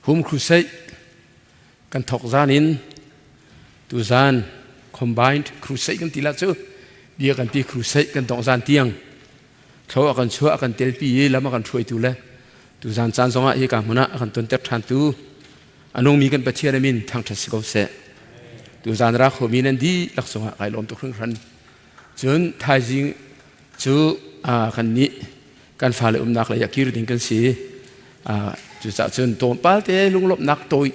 Home Crusade kan thawk zan in tuzan Combined Crusade kan ti la cu bia kan pi crusade kan dongh zan tiang thlo a kan chuah a kan telpi i lam a kan hruaitu le tuzan caan zongah hi ka hmun ah a kan tonter ṭhan tu a nungmi kan Pathian a min thangṭhat si ko seh. Tuzan ra khomi nan dihlak cungah kai lawm tuk hringhran. Cun thaizing cu kan nih kan fale umnak lei ah kir ding kan si. Cucaah cun tlawmpal te lunglawmhnak tawi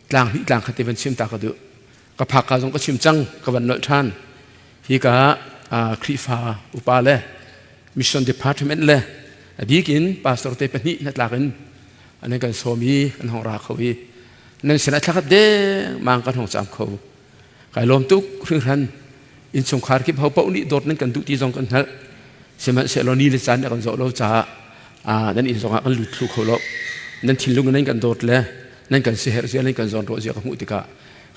tlang hnih tlang khat te van chim ta ka duh. Ka phak ka zong ka chim cang ka van nolh ṭhan. Hi ka Khrihfa upa le mission department le a bik in pastor te pahnih hnatlak in an kan sawm i kan hong ra kho i nan sinah thlakhat dengmang kan hong cam kho. Kai lawm tuk hringhran. Innchungkhar kip ho paoh nih dawt nan kan duh ti zong kan hngalh. Sihmanhsehlaw ni le caan kan zawh lo caah nan inn zongah kan lut thlu kho lo. Nan thinlung nan kan dawt le nan kan siherh zia nan kan zawnruah zia ka hmuh tikah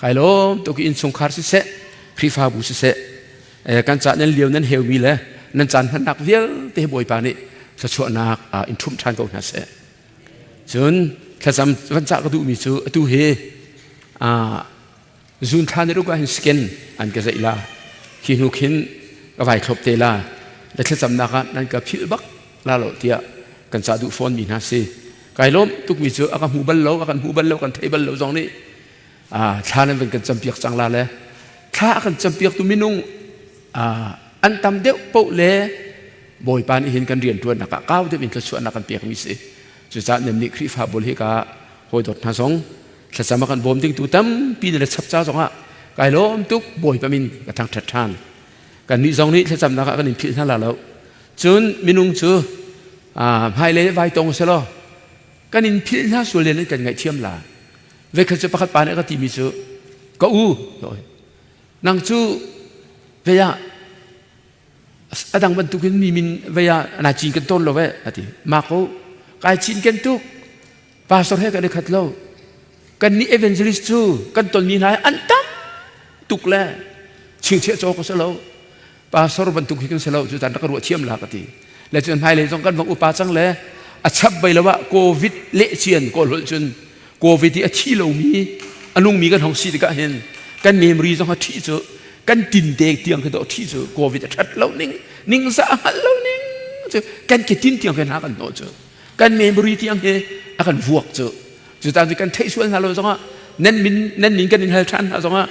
kai lawm tuk i innchungkhar siseh Khrihfabu siseh kan ca nan lio nan heumi le nan caan hmannak vialte Bawipa nih thluachuahnak in ṭhumh ṭhan ko hna seh. Cun thlacam van cah ka duhmi cu atu hi Zun thla ni ruk ah hin scan an ka zeih la. Khi hnu khin ka vai thlop te la. Na thlacamnak ah nan ka philh bak la lo tiah kan ca duh fawn mi hna si. Kai lawm tukmi cu a ka hmu bal lo, a kan hmu bal lo, kan thei bal lo zong nih thla nan van kan campiak cang la le thla a kan campiak tu minung an tam deuh poh le Bawipa nih hin kan rian ṭuannak ah kau deuh in thluachuahnak kan pekmi si. Cucaah nan nih Khrihfabu hi ka hawidawt hna zong thlacam a kan bawm ding tu tampi na chap ca zongah kai lawm tuk Bawipa min ka thangṭhat ṭhan. Kan nih zong nih thlacamnak ah kan in philh hna la lo. Cun minung cu hmailei vai tong selaw kan in philh hna sual len in kan ngaihthiam la. Veikhat cu pakhat pa nih a ka timi cu ka u nang cu vei ah a dang bantukin mi min vei ah na cin kan tawn lo ve a ti. Mako kai cin ken tuk Pastor he kan i khat lo. Kan nih evangelist cu kan tonmi hna an tam tuk le chingchiah cawk a si lo. Pastor bantuk hi kan si lo cu tan rak ruah thiam la ka ti. Le cun hmailei zong kan vong upa cang le a chap bai lo ah COVID leh cian kawl holh cun COVID i a thi lomi a nungmi kan hong si tikah hin kan memory zong a thi cu kan tin te tiang khi do thi cu COVID a that lo ning ning za a hngalh lo ning cu kan ke tin tiang khi hna kan hnawh cu kan memory tiang hi a kan vuak cu cutan cu kan theih sual hna lo zongah nan min nan min kan in hal ṭhan hna zongah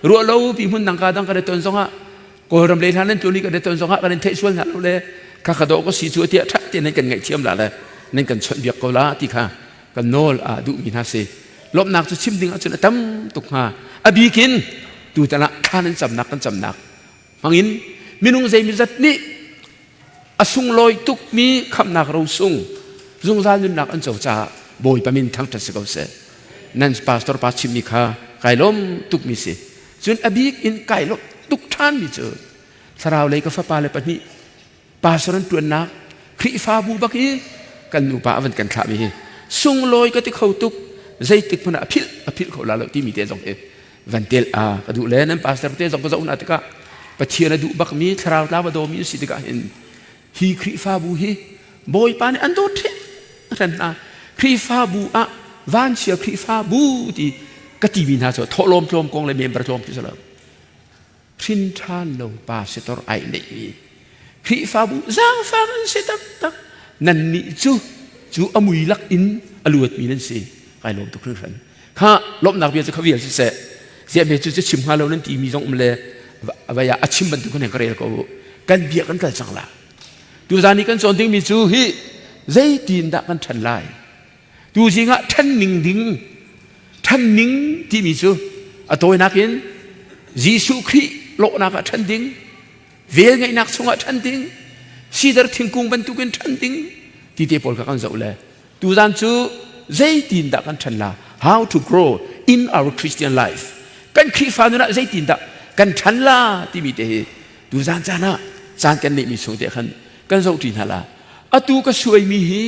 ruah lo pi hmun dang ka dang kan i ton zongah kawlram lei hna nan tlun i kan i ton zongah kan in theih sual hna lo le kha kha dawh ka si cu tiah ṭha te nan kan ngaihthiam la le nan kan chawnh biak ko la ti kha kan nawl a duhmi hna si lawmhnak cu chim ding ahcun a tam tuk hnga a bikin tutan ah thla nan camnak kan camnak hmangin minung zeimizat nih a sunglawi tukmi khamhnak rosung zungzal nunnak an co caah Bawipa min thangṭhat si ko seh. Nan pastor pa chimmi kha kai lawm tukmi si. Cun a bik in kai lawm tuk ṭhanmi cu thlarau lei ka fapa le pahnih pastor an ṭuannak Khrihfabu bak i kan nupa a van kan thlahmi hi sunglawi ka ti kho tuk zeitik hmanh ah a philh a philh kho la lo timi te zong hi van tel a ka duh le nan pastor te zong ka zoh hna tikah Pathian a duh bakmi thlarau tlau a dawmi an si tikah hin hi Khrihfabu hi Bawipa nih an dawt hran hna Khrihfabu ah vanchia Khrihfabu ti ka timi hna cu thawhlawm tlawm kong le member tlawm ti lo hrin ṭhan lo pa sitor ai neihmi Khrihfabu zaangfak an si taktak nan nih cu cu a mui lak in a luatmi nan si kai lawm tuk hringhran kha lawmhnak bia cu kha vial siseh ziah me cu cu chim hnga lo nan timi zong um le vai ah a chim bantuk kan ka rel ko kan bia kan kal cang la tuzan i kan cawn dingmi cu hi zeitin dah kan ṭhan lai tu zing ah ṭhan ning ding ṭhan ning timi cu a tawinak in Jesuh Khrih lawhnak ah ṭhan ding vel ngeihnak chungah ṭhan ding sidar thingkung bantukin ṭhan ding ti te pawl kha kan zoh le tuzan cu zeitin dah kan ṭhan la how to grow in our Christian life kan Khrihfa nun ah zeitin dah kan ṭhan la timi te hi tuzan caan ah caan kan neihmi chung te khan kan zoh ṭi hna la atu ka suaimi hi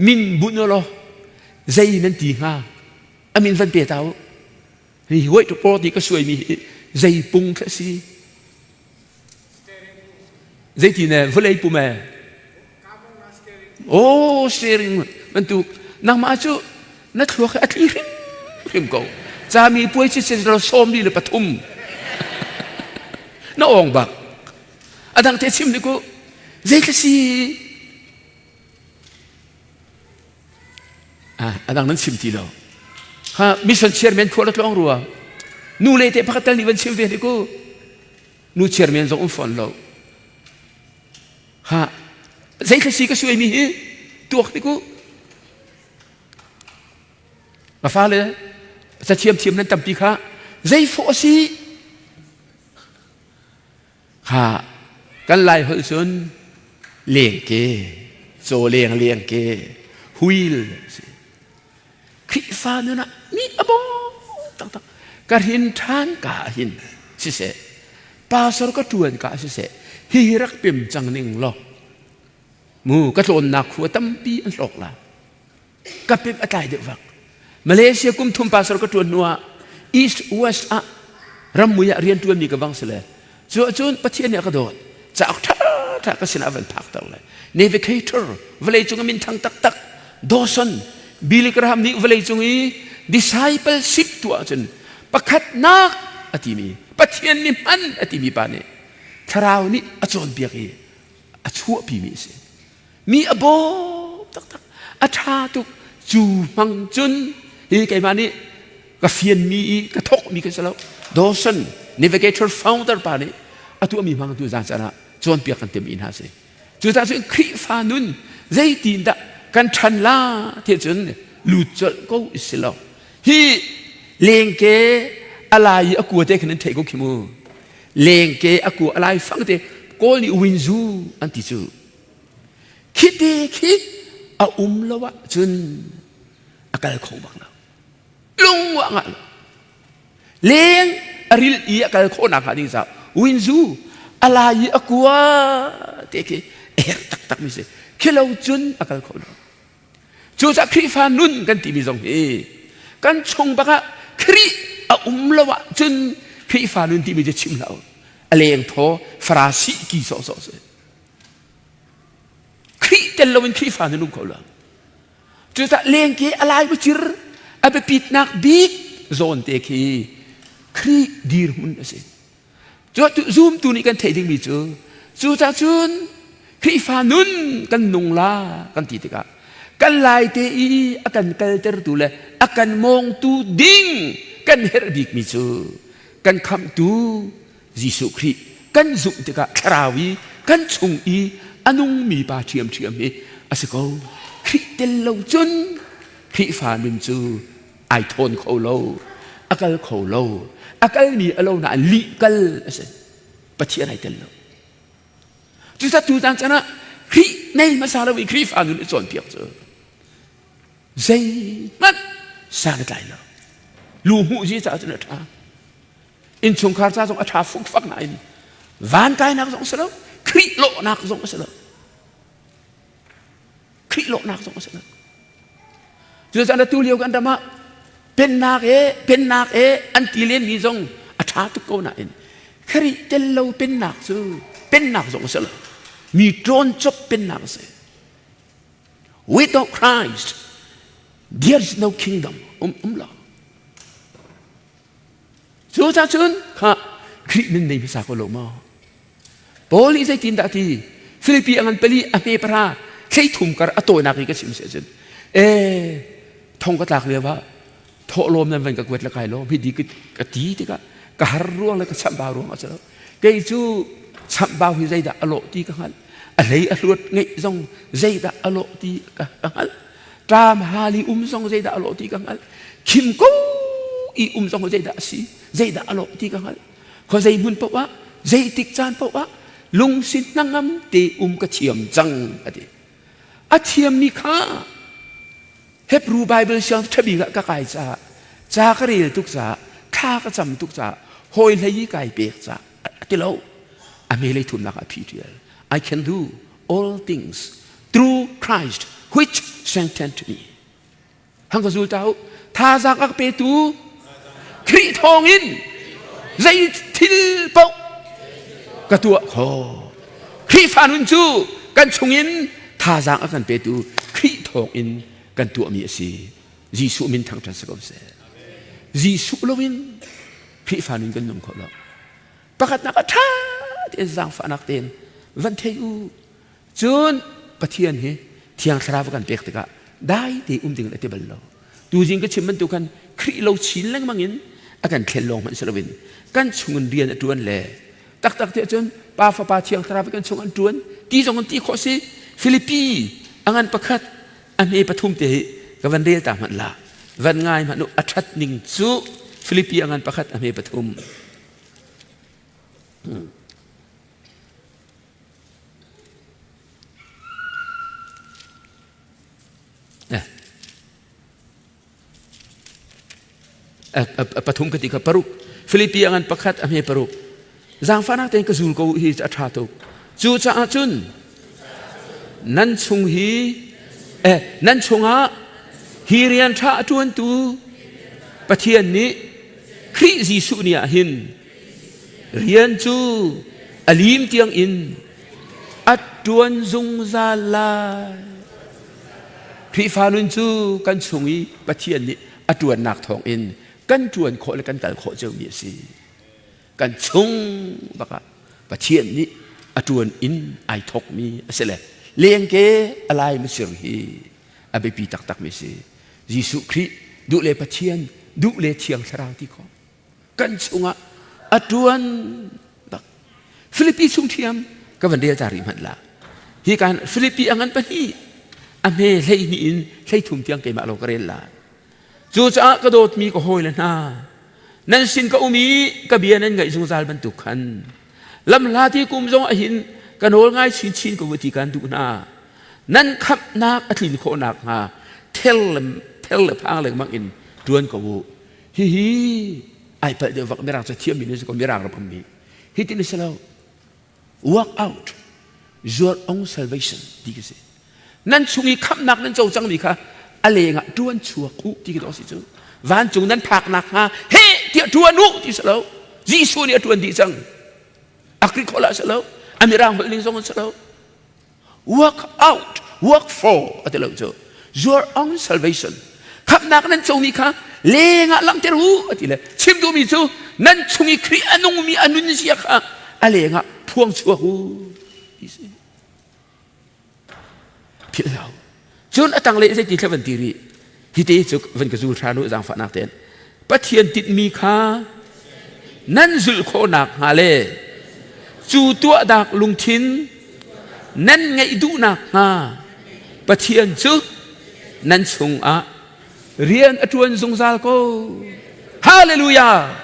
min bunh law zei nan ti hnga a min van pe ta u hi huai tu por ti ka suaimi hi zei pung kha si zeiti ne vawlei pum e oh sharing bantuk nangmah cu Na thluak hi a tli hrimhrim ko. Cami puai ci sin 43. Na ong bak. A dang te chim ni ku. Zei thla si? Ah, a dang nan chim ti lo. Ha, mission chairman khua la tlong rua. Nu le te pakhat tal nih van chim ve ni ku. Nu chairman zong um fawn lo. Ha, zei thla si ka suai mi hi tuak ni ku. Ka fale cathiam thiam nan tampi kha zei fawh a si kha kan lai holh cun lengke caw leng lengke huil si Khrihfa nun ah mi a bawm taktak ka hrin ṭhan ka hin siseh pastor ka ṭuan ka siseh hihi rak pem cang ning law mu ka tlawnnak khua tampi an hlawk la ka pem a tlai deuh vak Malaysia kum thum pastor ka ṭuan hnu ah East West ah rammui ah rian ṭuanmi ka bang si le cu ahcun Pathian nih a ka dawt cauk ṭha ṭha ka sinah a van phakter le navigator vawlei cung i minthang taktak Dawson Billy Graham nih vawlei cung i discipleship tuah ahcun pakhatnak a timi Pathian mi hman a timi pa nih thlarau nih a cawnpiak i a chuahpimi a si mi a bawm taktak a ṭha tuk cu hmang cun hi keimah nih ka fianmi i ka thawkmi ka si lo Dawson Navigator founder pa nih a tuahmi hmang tu zan caan ah cawnpiak kan timh hna si cucaah cun Khrihfa nun zeitin dah kan ṭhan la ti cun lut colh ko i si lo hi lengke a lai i a kua te khin an theih ko khi mu lengke a kua a lai fang te kawl nih winzu an ti cu khi te khi a um lo ah cun a kal kho bak lo lung ah ngah lo leng a ril i a kal khawhnak hnga ding caah winzu a lai i a kua te khi a herh taktak mi si khi lo cun a kal kho lo Cucaah Khrihfa nun kan timi zong hi kan chung bak ah Khrih a um lo ahcun Khrihfa nun timi cu chim hlah u. A leng thaw Farasi ki sawhsawh si. Khrih tel loin Khrihfa nun um kho lo. Cucaah lengke a lai cir a biapitnak bik zawn te khi Khrih dirhmun a si. Zumtu nih kan theih dingmi cu cucaah cun Khrihfa nun kan nung la kan ti tikah kan lai te i a kan kaltertu le a kan mawngtu ding kan herh bikmi cu kan khamhtu Jesuh Khrih kan zumh tikah thlarau i kan chung i a nungmi pa ṭhiamṭhiam hi a si ko. Khrih tel lo cun Khrihfa nun cu ai thawn kho lo a kal kho lo a kalmi a lo nain lih kal a si pathian ai tel lo cucaah tu caan caan ah Khrih nei hmasa lo i Khrihfa nun i cawnpiak cu zeihmanh san a tlai lo lu hmuh zi caah cun a ṭha innchungkhar ca zong a ṭha fukfak nain van kainak zong a si lo Khrih lawhnak zong a si lo Khrih lawhnak zong a si lo. Cucaah atu lio kan ram ah pennak e pennak e an ti lenmi zong a ṭha tuk ko nain Khrih tel lo pennak cu pennak zong a si lo. Mi ṭawn cop pennak a si. Without Christ, there is no kingdom. Um, um lo. Cucaah cun kha Khrih min nei hmasa ko lo maw? Paul nih zeitindah a ti? Filipi a ngan pali a hme para thleithum kar a tawinak i ka chim si ahcun e thong ka tlak lio ah thawhlawm nan van ka kuat le kai lawm hi di ka ti tikah ka har ruang le ka chamhbau ruang a si lo kei cu chamhbau hi zeidah a lawh ti ka hngalh a hlei a hluat ngeih zong zeidah a lawh ti ka hngalh ṭam hal i um zong zeidah a lawh ti ka hngalh khim ko i um zong zeidah a si zeidah a lawh ti ka hngalh khua zei hmun paoh ah zeitik caan paoh ah lungsi hnangam te um ka thiam cang a ti a thiammi kha Hebrew Bible siang ṭhabik ah ka kai caah ca ka rel tuk caah thla ka cam tuk caah hawi hlei i kai pek caah a ti lo a hmelei thumnak ah phi ṭial I can do all things through Christ which strengthened me hang ka zul ta u thazaang a ka petu Khrih thawngin zei thil paoh ka tuah khawh Khrihfa nun cu kan chungin thazaang a kan petu Khrih thawngin kan tuahmi a si. Jesuh min thangṭhat si ko seh. Jesuh loin Khrihfa nun kan nung kho lo. Pakhatnak a ṭha tein zaangfahnak tein van thei u. Cun Pathian hi Thiang Thlarau kan pek tikah dai te um ding a ti bal lo. Tuzing ka chim bantuk khan Khrih lo chin lengmang in a kan thlen lawng hmanh si loin kan chungin rian a ṭuan le taktak ti ahcun Pa Fapa Thiang Thlarau kan chung an ṭuan ti zong an ti khawh si. Filipi a ngan pakhat a hme pathum te hi ka van rel ta hmanh la van ngai hmanh u a ṭhat ning cu Filipi a ngan pakhat a hme pathum. Hmm. Pathum ka ti kha paruk Filipi a ngan pakhat a hme paruk zaangfahnak tein ka zul ko hi a ṭha tuk cu caah cun nan chung hi eh nan chungah hi rian ṭha a ṭuantu Pathian nih Khrih Jesuh ni ah hin rian cu a lim tiang in a ṭuan zungzal lai. Khrihfa nun cu kan chung i Pathian nih a ṭuannak thawngin kan ṭuan khawh le kan kal khawh ciomi a si. Kan chung bakah Pathian nih a ṭuan in ai thawkmi a si le lengke a lai masir hi a biapi taktakmi a si. Jesuh Khrih duh le Pathian duh le Thiang Thlarau ti khawh. Kan chungah a ṭuan bak. Filipi chung ṭhiam ka van rel ta rih hmanh la. Hi kan Filipi a ngan pahnih a hme 12 in 33 tiang keimah lo ka rel la. Cucaah ka dawtmi ka hawile hna, nan sin ka um i ka bia nan ngaih zungzal bantuk khan lamhla ti kum zong ahin ka nawl ngai chinchin ko ti kan duh hna. Nan khamhnak a tlin khawh nakhnga ther le ther le phang lengmang in ṭuan ko u. Hihi ai palh deuh vak mirang ca thiammi nih ko mirang ram ammi. Hi tin si lo. Work out your own salvation ti ka si. Nan chung i khamhnak nan co cangmi kha a lengah ṭuan chuak u ti ka si cu. Vancung nan phaknak hnga he tiah ṭuan u ti si lo. Jesuh nih a ṭuan dih cang. A Greek holh ah si lo. A mirang holh ning zong si lo. Work out, work for a ti lo cu. Your own salvation. Khamhnak nan comi kha lengah langhter u a ti le chim duhmi cu nan chung i Khrih a nungmi a nun zia kha a lengah phuang chuak u ti si. Philh hlah u. Cun a tanglei zeiti thla van ti rih. Hi te cu van ka zul hran u zaangfahnak tein. Pathian tinhmi kha nan zulh khawhnak hnga le cu tuahdak lungthin nan ngeih duhnak hnga Pathian cu nan chungah rian a ṭuan zungzal ko. Hallelujah!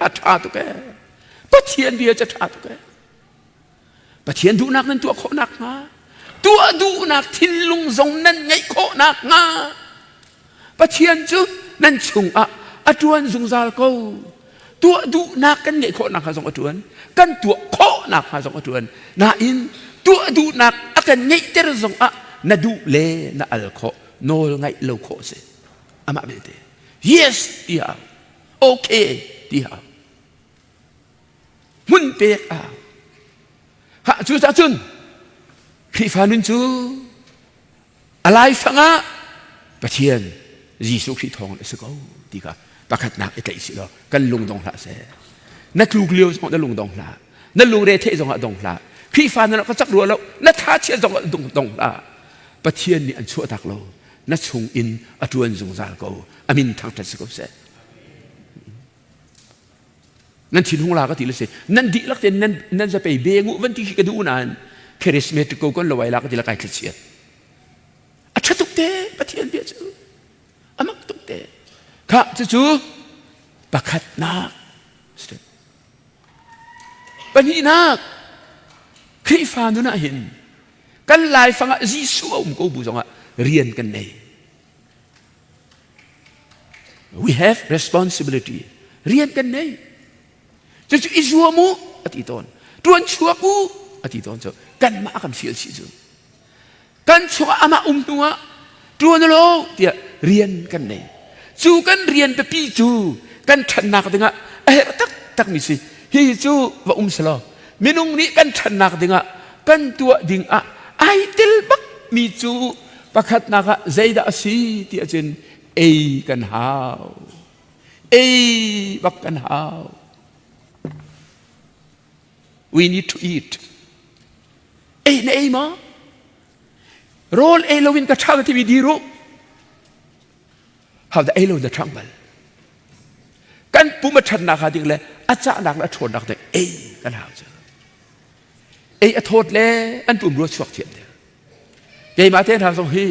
A ṭha tuk ee. Pathian bia cu a ṭha tuk ee. Pathian duhnak nan tuah khawh nakhnga tuah duhnak thinlung zong nan ngeih khawh nakhnga Pathian cu nan chungah a ṭuan zungzal ko. Tuah duhnak kan ngeih khawh nakhnga zong a ṭuan. Kan tuah khawh nakhnga zong a ṭuan. Nain tuah duhnak a kan ngeihter zongah na duh le na al khawh, nawl ngaih lo khawh si. Amah belte yes ti hau, okay ti hau. Hmun pek a hau. Ha cucaah cun Khrihfa nun cu a laifang ah Pathian Jesuh Khrih thawng a si ko ti kha pakhatnak i tlaih si law kan lung dong hlah seh. Na tluk lio zong na lung dong hlah. Na lungre theih zong ah dong hlah. Khrihfa na ka cak rua lo, na tha chia zong ah dong dong hlah. Pathian nih an chuahtak lo. Na chung in a ṭuan zungzal ko. A min thangṭhat si ko seh. Nan thinhung la ka ti le si nan dihlak tein nan nan zapei bengu van ti khi ka duh nain charismatic ko kon lo ai la ka ti la kai thlachiat a ṭha tuk te Pathian bia cu a mak tuk te kha cucu pakhatnak pahnihnak Khrihfa nun ah hin kan laifang ah Jesuh a um ko bu zongah rian kan nei We have responsibility. Rian kan nei. Cucu i zuam u a ti tawn. Tuan chuak u a ti tawn cu kanmah kan fial chih cu. Kan chungah amah um hnu ah tuan lo tiah rian kan nei. Cu kan rian biapi cu kan ṭhannak dingah a herh taktak mi si. Hi cu va um selaw minung nih kan ṭhannak dingah kan tuah dingah ai tel bak mi cu pakhatnak ah zeidah a si ti ahcun. Ei kan hau. Ei bak kan hau. We need to eat. Ei na ei ma? Rawl ei loin ka ṭhang timi dir u. How da ei lo na ṭhang bal? Kan pum a ṭhatnak hnga ding le a cahnak le a ṭhawnnak ding ei kan hau cu. Ei a thawt le an pum rua chuak thiam ding. Keimah te hna zong hi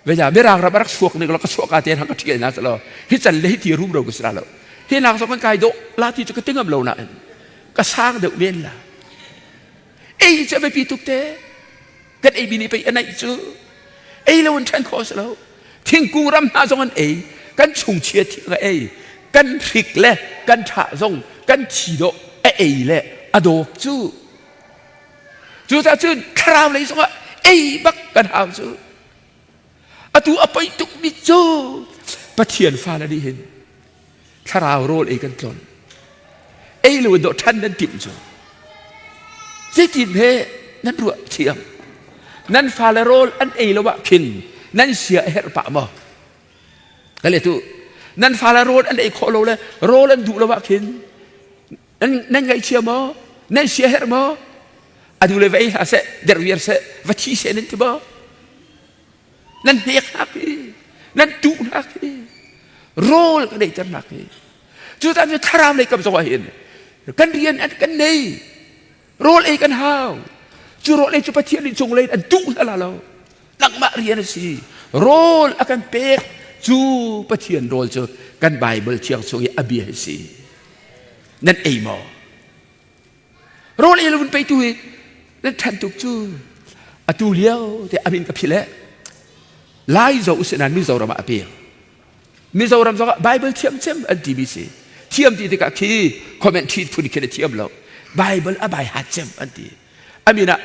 Veja mirang ram a rak chuak ning lo ka chuak ka te hang ka ṭhial na lo hi can le hi ti rum ro ka si lo hi nak zong kan kai dawh la ti cu ka tingam lo nain ka sang deuh men la ei cu a biapi tuk te kan ei mi nih pei a naih cu ei lo in ṭhen khawh si lo thingkung ram hna zong an ei kan chungchia thi ka ei kan hrik le kan ṭha zong kan thi dawh a ei le a dawp cu Cucaah cun thlarau lei zongah ei bak kan hau cu. Atu a poi tukmi cu Pathian fale nih hin thlarau rawl ei kan tlon. Ei lo in dawh ṭhan nan timh cu. Zeitin he nan ruah thiam. Nan fale rawl an ei lo ah khin nan sia a herh pah maw? Ka le tu nan fale rawl an ei khawh lo le rawl an duh lo ah khin Nan ngaihchia maw? Nan siaherh maw? Adu le va ei hlah seh, der viar seh, va thi seh nan ti maw? Nan hnek hna khi, nan tuh hna khi, rawl kan eiter hna khi. Cu tan cu thlarau lei kam zong ah hin kan rian an kan nei. Rawl ei kan hau. Cu rawl ei cu Pathian nih cunglei an tuh hna la lo. Nangmah rian a si. Rawl a kan pek cu Pathian rawl cu kan Bible thiang chung i a bia hi si. Nan ei maw? Rawl ei lo in peitu hi nan ṭhan tuk cu. Atu lio te amin ka philh eh. Lai zo usih nain Mizoram ah a pek. Mizoram zongah Bible thiam cem an timi si. Thiam ti tikah khi comment ṭhi phun khin a thiam lo. Bible a bai hat cem an ti. Amin ah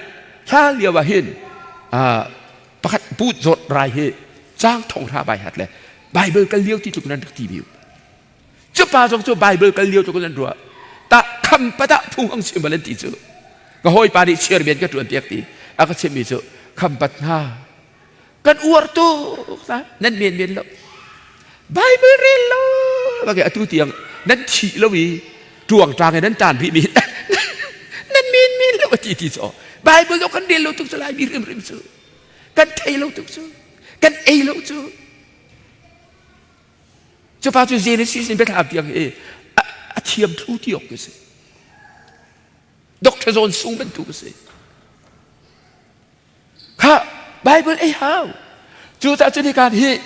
hlan lio ah hin pakhat put zawt rai hi cang thong hra bai hat le Bible kal lio ti tluk nan rak ti mi. Cu pa zong cu Bible kal lio tluk nan ruah. Ta kham pata phung ang chim bal an ti cu. Ka hawi pa nih chairman ka ṭuan piak ti. A ka chimmi cu kham pat hna kan uar tuk na nan men men lo Bible rel lo bak atu tiang nan thi lo i tuang tlang in nan tan rih mi nan men men lo ti ti cho Bible lo kan rel lo tuk cu lai mi hrimhrim cu kan thei lo tuk cu kan ei lo cu cu pa cu Genesis in biathlam tiang hi a thiam thlu ti awk si Dr. John Sung bantuk a si Kha Bible ei hau. Cucaah cun hika hi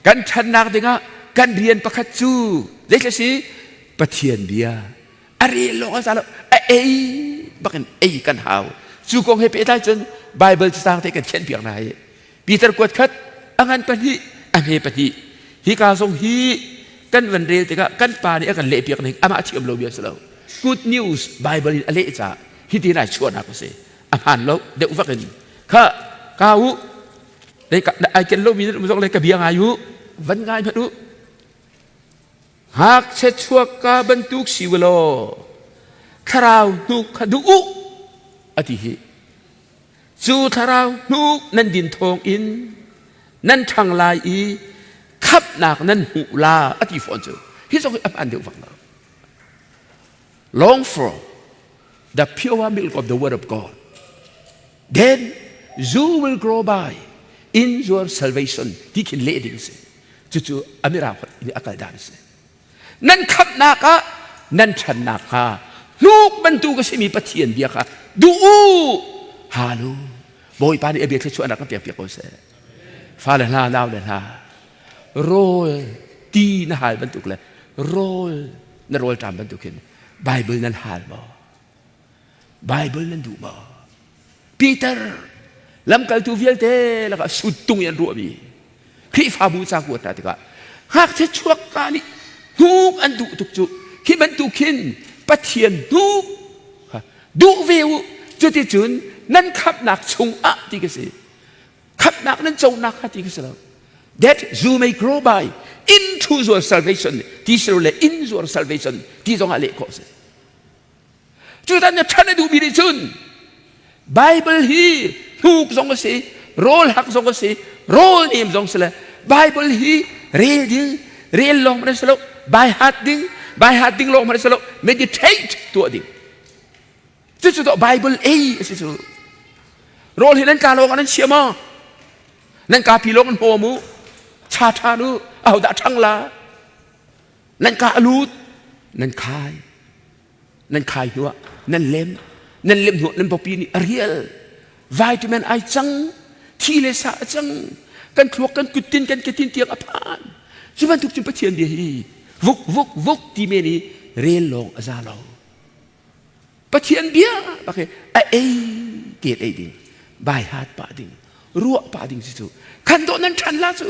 kan ṭhannak dingah kan rian pakhat cu zeitluk si Pathian bia a rel lawng a za lo a ei bakin ei kan hau. Cu kong he pehtlai cun Bible cacang te kan thianh piak hna hi. Peter kuat khat a ngan pahnih a hme pahnih hika zong hi kan van rel tikah kan pa nih a kan leh piak ning amah thiam lo bia si lo. Good news Bible in a leh caah hitin ai chuahnak a si. A hmaan lo deuh vak in kha ka u ai ken lomi nan um zong le ka bia ngai u van ngai hmanh u ngakchia chuak ka bantuk si u law thlarau hnuk kha duh u a ti hi cu thlarau hnuk nan din thawng in nan ṭhang lai i khamhnak nan hmuh la a ti fawn cu hi zong hi a hmaan deuh vak lo long for the pure milk of the word of God. Then you will grow by in your salvation ti khin leh ding si. Cucu amirang in a kal dan si. Nan khamhnak ah nan ṭhannak hnga hnuk bantuk a simi Pathian bia kha duh u halu Bawipa nih a bia thluachuahnak kan pek piak ko seh. Fale hna nau le hna rawl ti na hal bantuk le rawl na rawl ṭam bantuk hin Bible nan hal maw? Bible nan duh maw? Peter lamkaltu vialte lakah suttung in an ruahmi Khrihfabu ca kuat hna tikah ngakchia chuak ka nih hnuk an duh tuk cu khi bantuk khin Pathian hnuk duh ve u cuticun nan khamhnak chungah ti ka si khamhnak nan conak kha ti ka si lo that you may grow by into your salvation ti si le in your salvation ti zong ah leh khawh si cu tan na ṭhan a duhmi nih cun Bible hi hnuk zong a si rawl hak zong a si rawl nem zong si le Bible hi Rel ding, rel lawng hmanh si lo, by heart ding, by heart ding lawng hmanh si lo, meditate tuah ding. Cucu to Bible ei a si cu. Rawl hi nan ka lawng ah nan chia maw? Nan kapi lawng an hmawm u. Cha ṭhan u. Ahodah ṭhang la? Nan ka a lut. Nan khai. Nan khai hnuah nan lem. Nan lem hnuah nan pawpi nih a rial. Vitamin ai cang. Thi le sa a cang. Kan thluak kan kuttin kan ketin tiang a phan. Cu bantuk cun Pathian bia hi vuk vuk vuk ti men i rel lawng a za lo. Pathian bia bak hi a ei te ei ding bai hat pah ding ruah pah ding si cu khan dawh nan ṭhan la cu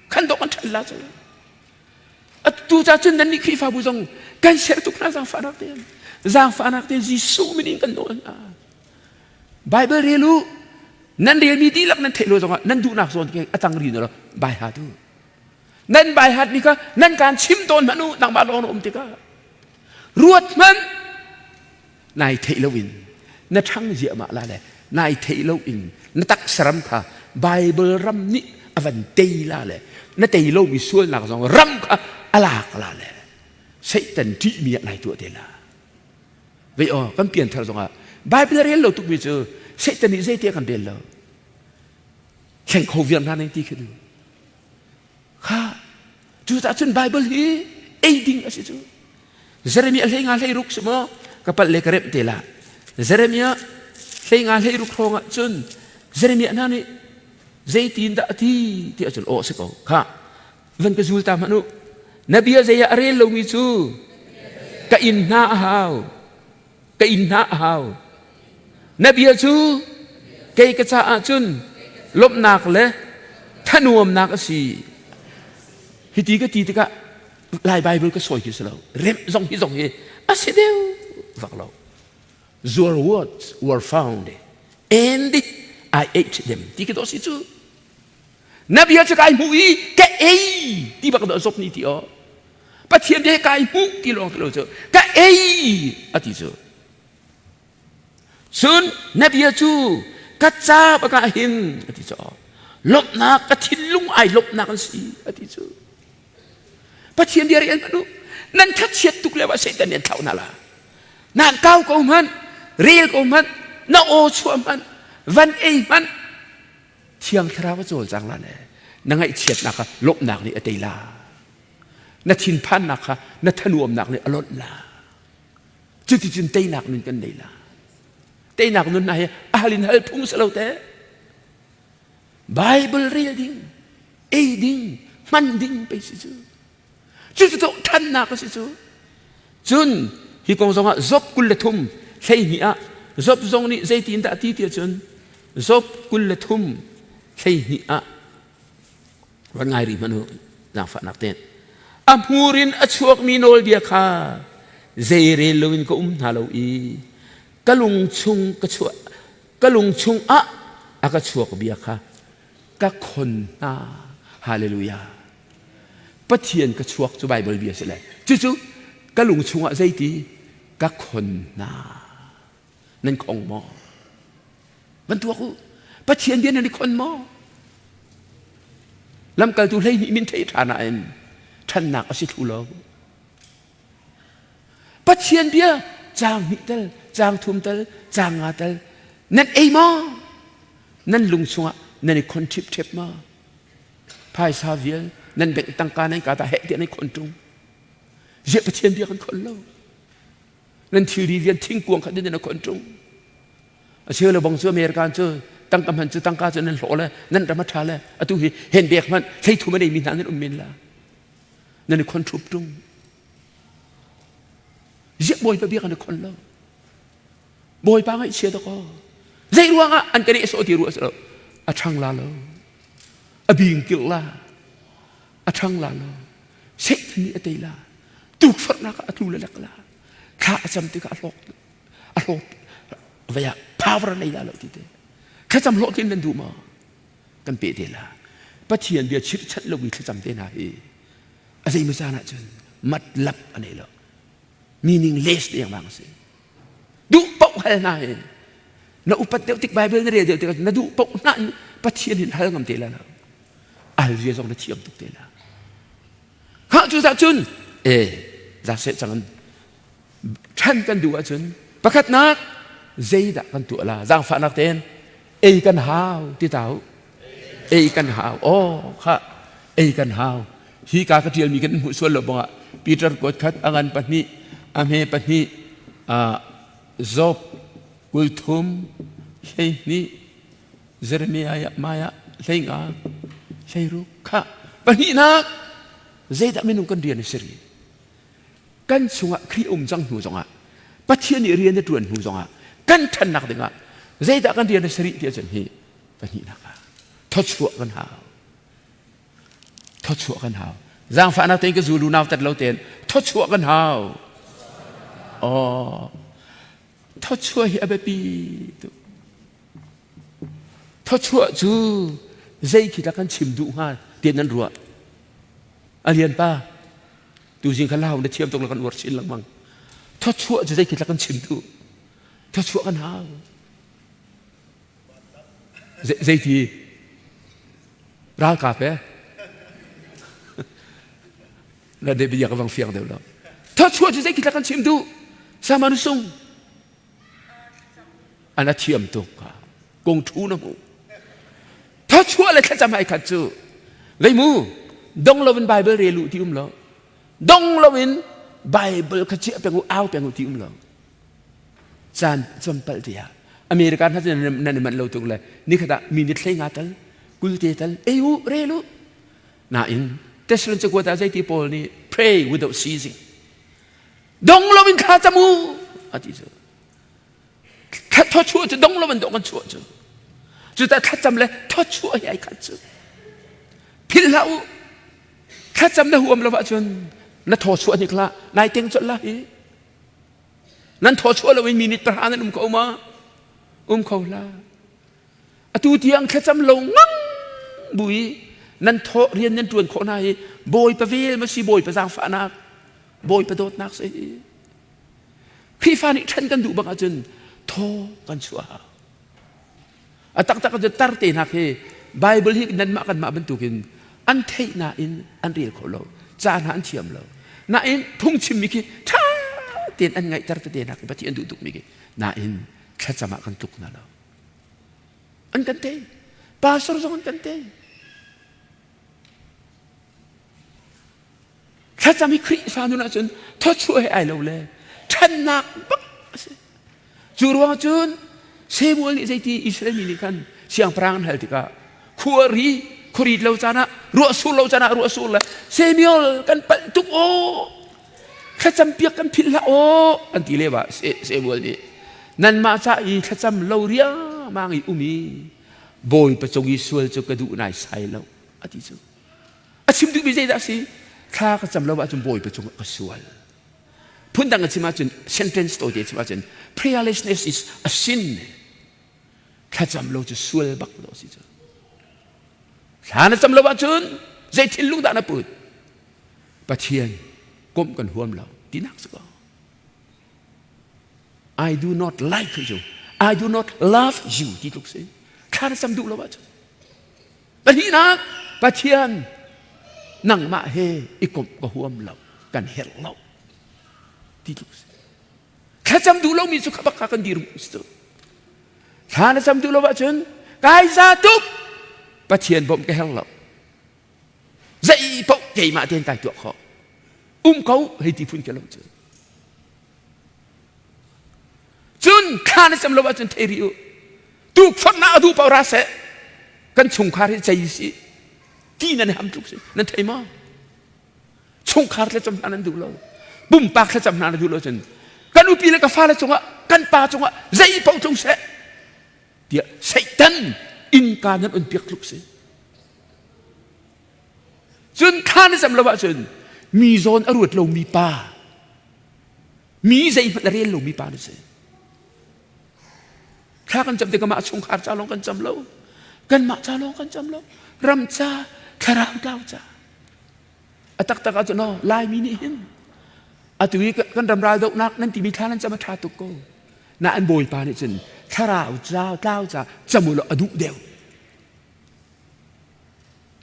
khan dawh kan ṭhan la cu atu ca cun nan nih Khrihfabu zong kan ser tuk hna zaangfahnak tein zaangfahnak tein Jesuh min in kan nawl hna Bible rel u nan relmi dihlak nan theih lo zongah nan duhnak zawn ke a tang ri lo bai hat u nan bai hat mi kha nan kaan chim tawn hmanh u nangmah lawng na um tikah Ruat hmanh nai theih loin na ṭhang ziahmah la le nai theih loin na taksaram kha Bible ram nih a van tei la le na tei lomi sualnak zong ram kha a lak la le Satan ṭihmi ah nai tuah te la. Vei aw kan pianthar zongah Bible rel lo tukmi cu Satan nih zeite kan rel lo. Thleng kho viar hna nei ti khi Kha cucaah cun Bible hi ei ding a si cu. Jeremiah hlei nga hlei ruk si maw ka palh le ka remh te la. Jeremiah hlei nga hlei ruk hrawng ah cun Jeremiah hna nih zeitin dah a ti ti ahcun aw si ko. Kha van ka zul ta hmanh u. Na bia zei ah a rel lomi cu ka inn hna a hau. Ka inn hna a hau. Na bia cu kei ka caah cun lawmhnak le thanuamnak a si. Hiti ka ti tikah Lai Bible ka sawi khi si lo. Remh zong hi zong hi a si deuh vak lo. Your words were found and I ate them. Ti khi dawh si cu. Na bia cu kai hmuh i ka ei ti bak dawh zop ni ti aw. Pathian bia kai hmuh ti lawng ti lo cu ka ei a ti cu. Cun na bia cu ka ca bakah hin a ti cu. Lawmhnak ka thinlung ai lawmhnak an si a ti cu. Pathian bia rian hmanh u. Nan thachiat tuk lio ah Satan nih an thlauh hna la. Nan kau ko hmanh, rel ko hmanh, na aw chuah hmanh, van ei hmanh, Thiang Thlarau a cawlcang la le na ngaihchiatnak kha lawmhnak nih a tei la. Na thinphannak kha na thanuamnak nih a lonh la. Cuticun teinak nun kan nei la. Teinak nun hna hi a hal in hal phung si lo te. Bible rel ding, ei ding, hman ding pei si cu. Cucu to ṭhannak a si cu. Cun hi kong zongah Job 23 12 ah Job zong nih zeitin dah a ti ti ahcun Job 23 12 ah van ngai rih hmanh u zaangfahnak tein a hmur in a chuakmi nawlbia kha zei rel loin ka um hna lo i ka lung chung ka chuah ka lung chung ah a ka chuak bia kha ka khon hna hallelujah Pathian ka chuak cu Bible bia si le cucu ka lung chungah zeiti ka khon hna nan khong maw van tuak u Pathian bia nan i khon maw lamkaltu 12 min thei ṭha nain ṭhannak a si thlu lo Pathian bia caang hnih tel caang thum tel caang nga tel nan ei maw nan lung chungah nan i khon ṭhipṭhep maw phaisa vial nan bengh tangka nan ka ta heh tiah nan khon ṭung ziah Pathian bia kan khon lo nan thilri vial thingkuang kha nan khon ṭung a cheu le bang cu American cu tangka hman cu tangka cu nan hlawh le nan ram a ṭha le atu hi hen bek hmanh 30 a neimi hna nan um men la nan i khon ṭhup ṭung ziah bawipa bia kan i khon lo bawipa ngaihchia dakaw zei ruangah an ka nehsawh ti ruah lo a ṭhang la lo a bing kilh la a ṭhang la lo Satan nih a tei la tukforhnak ah a tlu le lek la thla a cam tikah a hlawk a hlawt vei ah power nei la lo ti te thlacam hlawhtlin nan duh maw kan pe te la Pathian bia chirhchanh lo mi thlacam te hna hi a zei maw caan ah cun matlap a nei lo meaningless dengmang a si duh paoh hal hna hi na upat deuh tik Bible na rel deuh tik na duh paoh hna in Pathian hin hal ngam te la lo. Al zia zong na thiam tuk te la. Ha cu za cun e za se cang ṭhan kan duh ahcun pakhatnak zeidah kan tuah la zaangfahnak tein ei kan hau ti ta u ei kan hau aw kha ei kan hau hi ka ka ṭialmi kan hmuh sual lo bangah Peter kuat khat a ngan pahnih a hme pahnih Job 30 12 Jeremiah maya 15 16 kha pahnihnak zeidah minung kan rian a si rih kan chungah Khrih um cang hnu zongah Pathian nih rian a ṭuan hnu zongah kan ṭhannak dingah zeidah kan rian a si rih ti ahcun hi pahnihnak ah thawchuah kan hau thawchuah kan hau zaangfahnak tein ka zulu nau tat lo tein thawchuah kan hau oh thawchuah hi a biapi tuk thawchuah cu zei khi dah kan chim duh hnga tiah nan ruah a lian pa Tuzing kha lau na thiam tuk la kan uar chin lengmang. Thawchuah cu zei khi kan chim tu. Thawchuah kan hau. Zei ti ralkap eh na de bia ka vang fiang deuh lo. Thawchuah cu zei khi kan chim duh. Sama nu sung. An a thiam tuk ka. Kong thu na hmu. Thawchuah le thlacam ai khat cu leimu dong loin Bible rel u ti um lo dong loin Bible kha chiah peng u au peng u ti um lo caan campal tiah America hna nan i manh lo tuk le nikhat ah minute hlei nga tal kul te tal ei u rel u nain Thessalonian cakuat ah zeiti Paul nih pray without ceasing dong loin thla cam u a ti cu Thawchuah cu dong lo bantuk kan chuah cu. Cu ta thlacam le thawchuah hi ai khat cu. Philh hlah u. Thlacam na huam lo ahcun na thawchuah hnik hlah. Nai teng colh la hi. Nan thawchuah lo in minute pahra nan um ko ma? Um kho hlah. Atu tiang thlacam lo ngang bu i nan thaw rian nan tuan khawh hna hi Bawipa vel ma si Bawipa zaangfahnak Bawipa dawtnak si. Khrihfa nih ṭhen kan duh bak ahcun thaw kan chuah hau. A taktak ahcun tar te hna khi Bible hi nanmah kanmah bantukin an theih nain an rel kho lo, ca hna an thiam lo. Nain phungchimmi khi ṭha tein an ngaihter tete hna khi Pathian duh tukmi khi nain thlacam ah kan tluk hna lo. An kan tei. Pastor zong an kan tei. Thlacam hi Khrihfa nun ahcun thawchuah he ai lo le ṭhannak bak a si. Cu ruang cun Samuel nih zeiti Israel mi nih khan siangpahrang an hal tikah khuari khuarit lo caan ah ruah sur lo caan ah ruah sur le Samuel kan palh tuk aw thlacam piak kan philh hlah aw an ti le wa Samuel nih nanmah ca i thlacam lo riangmang i um i Bawipa cung i sual cu ka duh nai sai lo a ti cu. A chim duhmi zeidah a si? Thla ka cam lo ahcun Bawipa cungah ka sual. Phundang a chim ahcun sentence tawite a chim ahcun prayerlessness is a sin. Thlacam lo cu sual bak lo si cu. Thla na cam lo ahcun zei thinlung dah na put? Pathian komh kan huam lo tinak si ko. I do not like you. I do not love you ti tluk si. Thla na cam duh lo ahcun Pahnihnak, Pathian nangmah he i komh ka huam lo, kan herh lo ti tluk si. Thlacam duh lomi cu kha bak kha kan dir si cu. Thla na cam duh lo ahcun kai za tuk Pathian bawmh ka herh lo. Zei paoh keimah tein kai tuah khawh. Um ko hei ti phun ke lo cu. Cun thla na cam lo ahcun thei rih u. Tukforhnak a duh paoh ra seh. Kan chungkhar hi cei si. Ti nan ham tluk si. Nan thei maw? Chungkhar thlacam hna nan duh lo. Pumpak thlacam hna nan duh lo cun kan upi le ka fale cungah kan pa cungah zei paoh tlung seh tiah Satan innka nan on piak tluk si. Cun thla na cam lo ahcun mi zawn a ruat lomi pa mi zeihmanh a rel lomi pa na si. Thla kan cam tikah mah chungkhar ca lawng kan cam lo. Kanmah ca lawng kan cam lo. Ram ca, thlarau tlau ca. A taktak ahcun no, Laimi nih hin atu i kan ram ral dohnak nan timi thla nan cam a ṭha tuk ko. Na an bawipa nih cun thlarau ca tlau ca cam u law a duh deuh.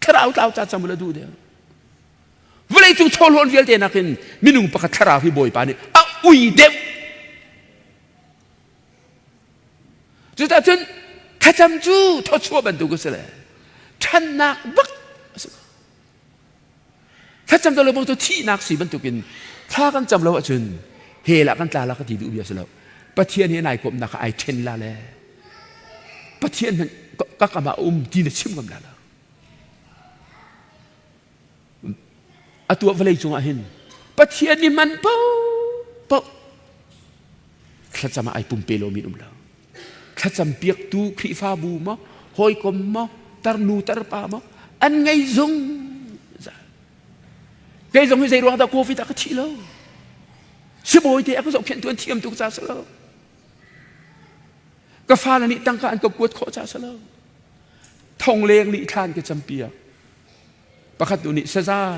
Thlarau tlau ca cam la duh deuh. Vawlei cung chawhlawn vialte nakin minung pakhat thlarau hi Bawipa nih a ui deuh. Cucaah cun thlacam cu thawchuah bantuk a si le ṭhannak bak a si. Thlacam lo bang cu thihnak si bantukin thla kan cam lo ahcun hell ah kan tla la ka ti duh bia si lo. Pathian he nai komhnak ah ai ṭhen la le Pathian hmanh ka kam ah um ti na chim ngam la lo. Atu ah vawlei cungah hin Pathian nih man paohpaoh thlacam ah ai pumpe lomi an um lo. Thlacam piaktu Khrihfabu maw, hawikom maw, tarnu tarpa maw, an ngei zungzal. Kei zong hi zei ruang dah COVID ah ka thi lo. Sibawi te a ka zohkhenhtu an thiam tuk ca si lo. Ka fale nih tangka an ka kuat khawh ca si lo. Thong leng nih thlan ka campiak. Pakhat nu nih saza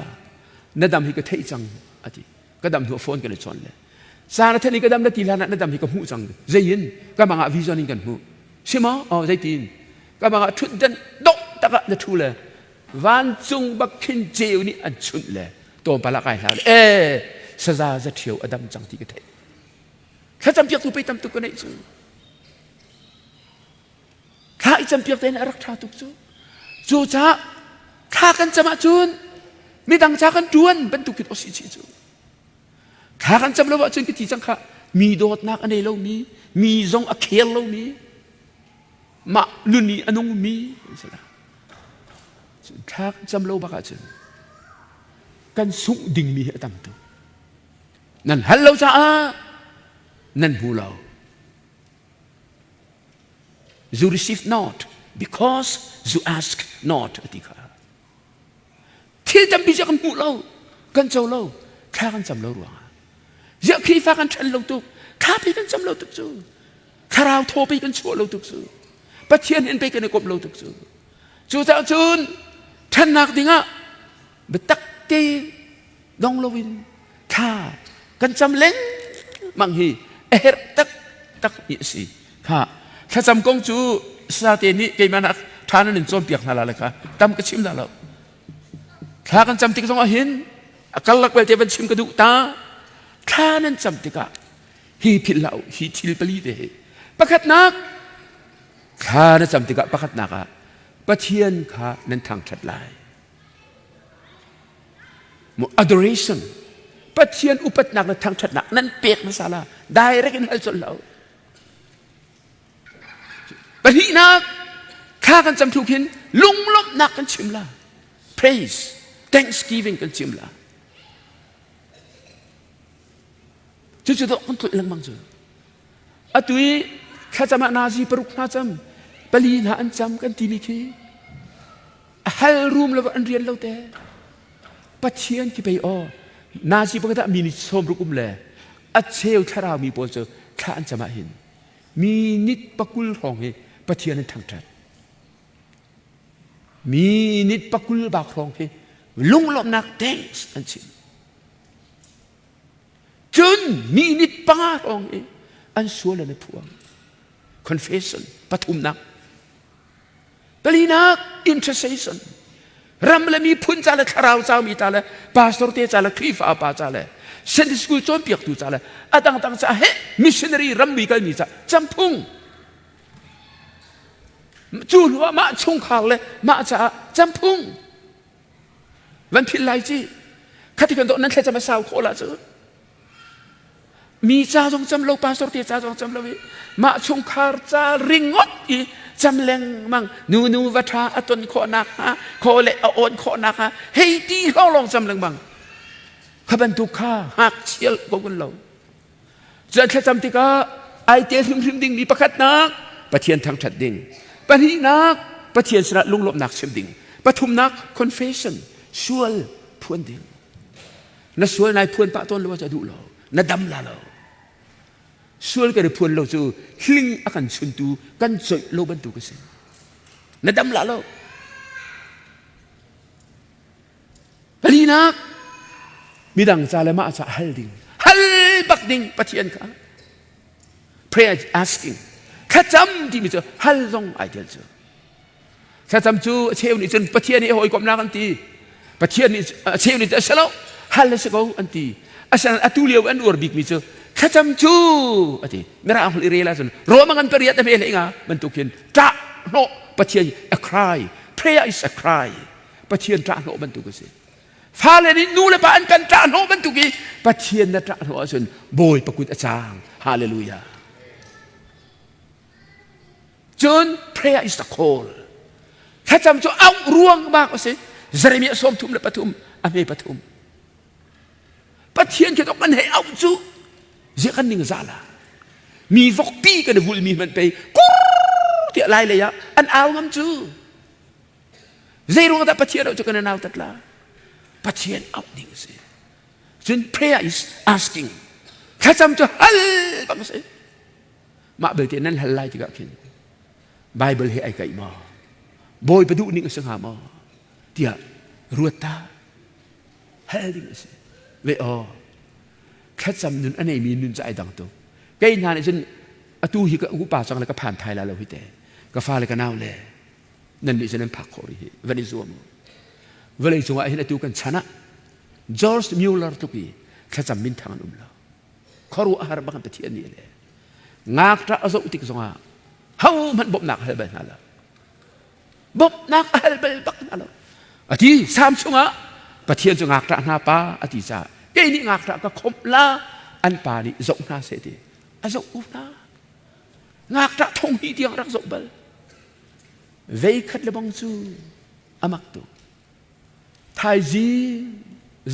na dam hi ka theih cang a ti. Ka dam hnu phone kan i chawn le. Sa na theih ka dam na ti hlan ah na dam hi ka hmuh cang. Zei in ka mang ah vision in kan hmuh. Si maw? Oh zeitin? Ka mang ah ṭhutdan dawh tak ah na ṭhu le vancung bak khin ceu nih an chunh le tlawmpal ah kai hlau le ee saza za ṭhio a dam cang ti ka theih. Thlacam piaktu pei tam tuk ka neih cu. Thla i campiak tein a rak ṭha tuk cu. Cucaah thla kan cam ahcun midang ca kan ṭuan bantuk khin a si chih cu. Thla kan cam lo ahcun ka ti cang kha mi dawtnak a nei lomi, mi zong a khel lomi, mah nun i a nungmi an si la. Thla kan cam lo bak ahcun kan sungh dingmi hi a tam tuk. Nan hal lo caah nan hmu lo. You receive not because you ask not a ti kha. Thil tampi cu kan hmuh lo, kan co lo, thla kan cam lo ruangah. Ziah Khrihfa kan ṭhan lo tuk, thla pei kan cam lo tuk cu. Thlarau thaw pei kan chuah lo tuk cu. Pathian in pei kan i komh lo tuk cu. Cucaah cun ṭhannak dingah biatak te dong loin thla kan cam lengmang hi a herh taktak mi a si. Kha thlacam kong cu sate nih keimah nak ṭha nan in cawnpiak hna la le kha tam ka chim la lo. Thla kan cam tik zongah hin a karlak belte van chim ka duh ta. Thla nan cam tikah hi philh hlah u, hi thil pali te hi. Pakhatnak thla na cam tikah pakhatnak ah Pathian kha nan thangṭhat lai. Adoration Pathian upatnak le thangṭhatnak nan pek hmasa la direct in hal colh lo. Pahnihnak thla kan cam thlu khin lunglawmhnak kan chim la. Praise, thanksgiving kan chim la. Cucu dawh kan tlulh lengmang cu. Atu i thlacam ah nazi paruk hna cam, pali hna an cam kan timi khi a hal rum lo an rian lo te Pathian khi pei aw nazi pakhat ah mi ni sawm ruk um le a cheu thlarau mi pawl cu thla an cam ah hin mi nit pakul hrawng hi Pathian an thangṭhat mi nit pakul bak hrawng hi lunglawmhnak thanks an chim cun mi nit panga hrawng hi an sual an i phuang confession pathumnak Palinak intercession ram le miphun ca le thlarau ca mi ta le pastor te ca le Khrihfa pa ca le Sunday school cawnpiaktu ca le a dangdang ca he missionary rammi kalmi ca camphung cu hnu ah mah chungkhar le mah caah camphung van philh lai ci khati kan dawh nan thlacam a sau khawh la cu Mi ca zong cam lo, pastor te ca zong cam lo i mah chungkhar ca ringot i cam lengmang nu nu va ṭha a ton khawhnak hnga khaw le a awn khawhnak hnga hei ti lawng lawng cam lengmang kha bantuk kha ngakchia ko kan lo cun thlacam tikah ai tel hrimhrim dingmi pakhatnak Pathian thangṭhat ding pahnihnak Pathian sinah lunglawmhnak chim ding pathumnak confession sual phuan ding Na sual nai phuan pah tawn lo cu a duh lo. Na dam la lo. Sual kan i phuan lo cu hling a kan chuntu kan coih lo bantuk a si. Na dam la lo. Palinak midang ca le mah ca hal ding. Hal bak ding Pathian kha. Prayer asking. Thlacam timi cu hal zong ai tel cu. Thlacam cu a cheu nih cun Pathian nih hawikomhnak an ti. Pathian nih a cheu nih a si lo, hal a si ko an ti. Asinain atu lio an uar bikmi cu thlacam cu a ti. Mirang holh i rel ahcun Roma ngan pariat a hme hlei nga bantuk hin ṭah hnawh Pathian a cry. Prayer is a cry. Pathian ṭah hnawh bantuk a si. Fale nih nu le pa an kan ṭah hnawh bantuk i Pathian na ṭah hnawh ahcun Bawipa kut a caang. Hallelujah. Cun prayer is the call. Thlacam cu auh ruang bak a si. Jeremiah 33 a hme pathum. Pathian khi kan hei auh cu zia kan ning za la. Mi vokpi kan i vulmi hmanh pei kur tiah lai lei ah an au ngam cu. Zei ruang dah Pathian auh cu kan nau tat la? Pathian auh ding a si. Cun prayer is asking. Thlacam cu hal bang a si. Mah belte nan hal lai tikah khin Bible he ai kaih maw? Bawipa duh ning a si hnga maw? Tiah ruat ta. Hal ding a si. Ve aw. Thlacam nun a neimi nun cu ai dang tuk. Kei hna nih cun atu hi ka upa cang le ka phan thai la lo hi te. Ka fa le ka nau le nan nih cun nan phak khawh rih hi van i zuam u. Vawlei cungah hin atu kan chan ah George Mueller tluk i thlacam minthang an um lo. Khuaruahhar bak in Pathian nih le ngakṭah a zoh tik zongah hohmanh bawmhnak a hal bal hna lo. Bawmhnak a hal bal bak hna lo. A ti Salm chungah Pathian cu ngakṭah hna pa a ti caah kei nih ngakṭah ka khomh la an pa nih zoh hna seh ti a zoh ko hna. Ngakṭah thong hnih tiang rak zoh bal. Veikhat le bang cu a mak tuk. Thaizing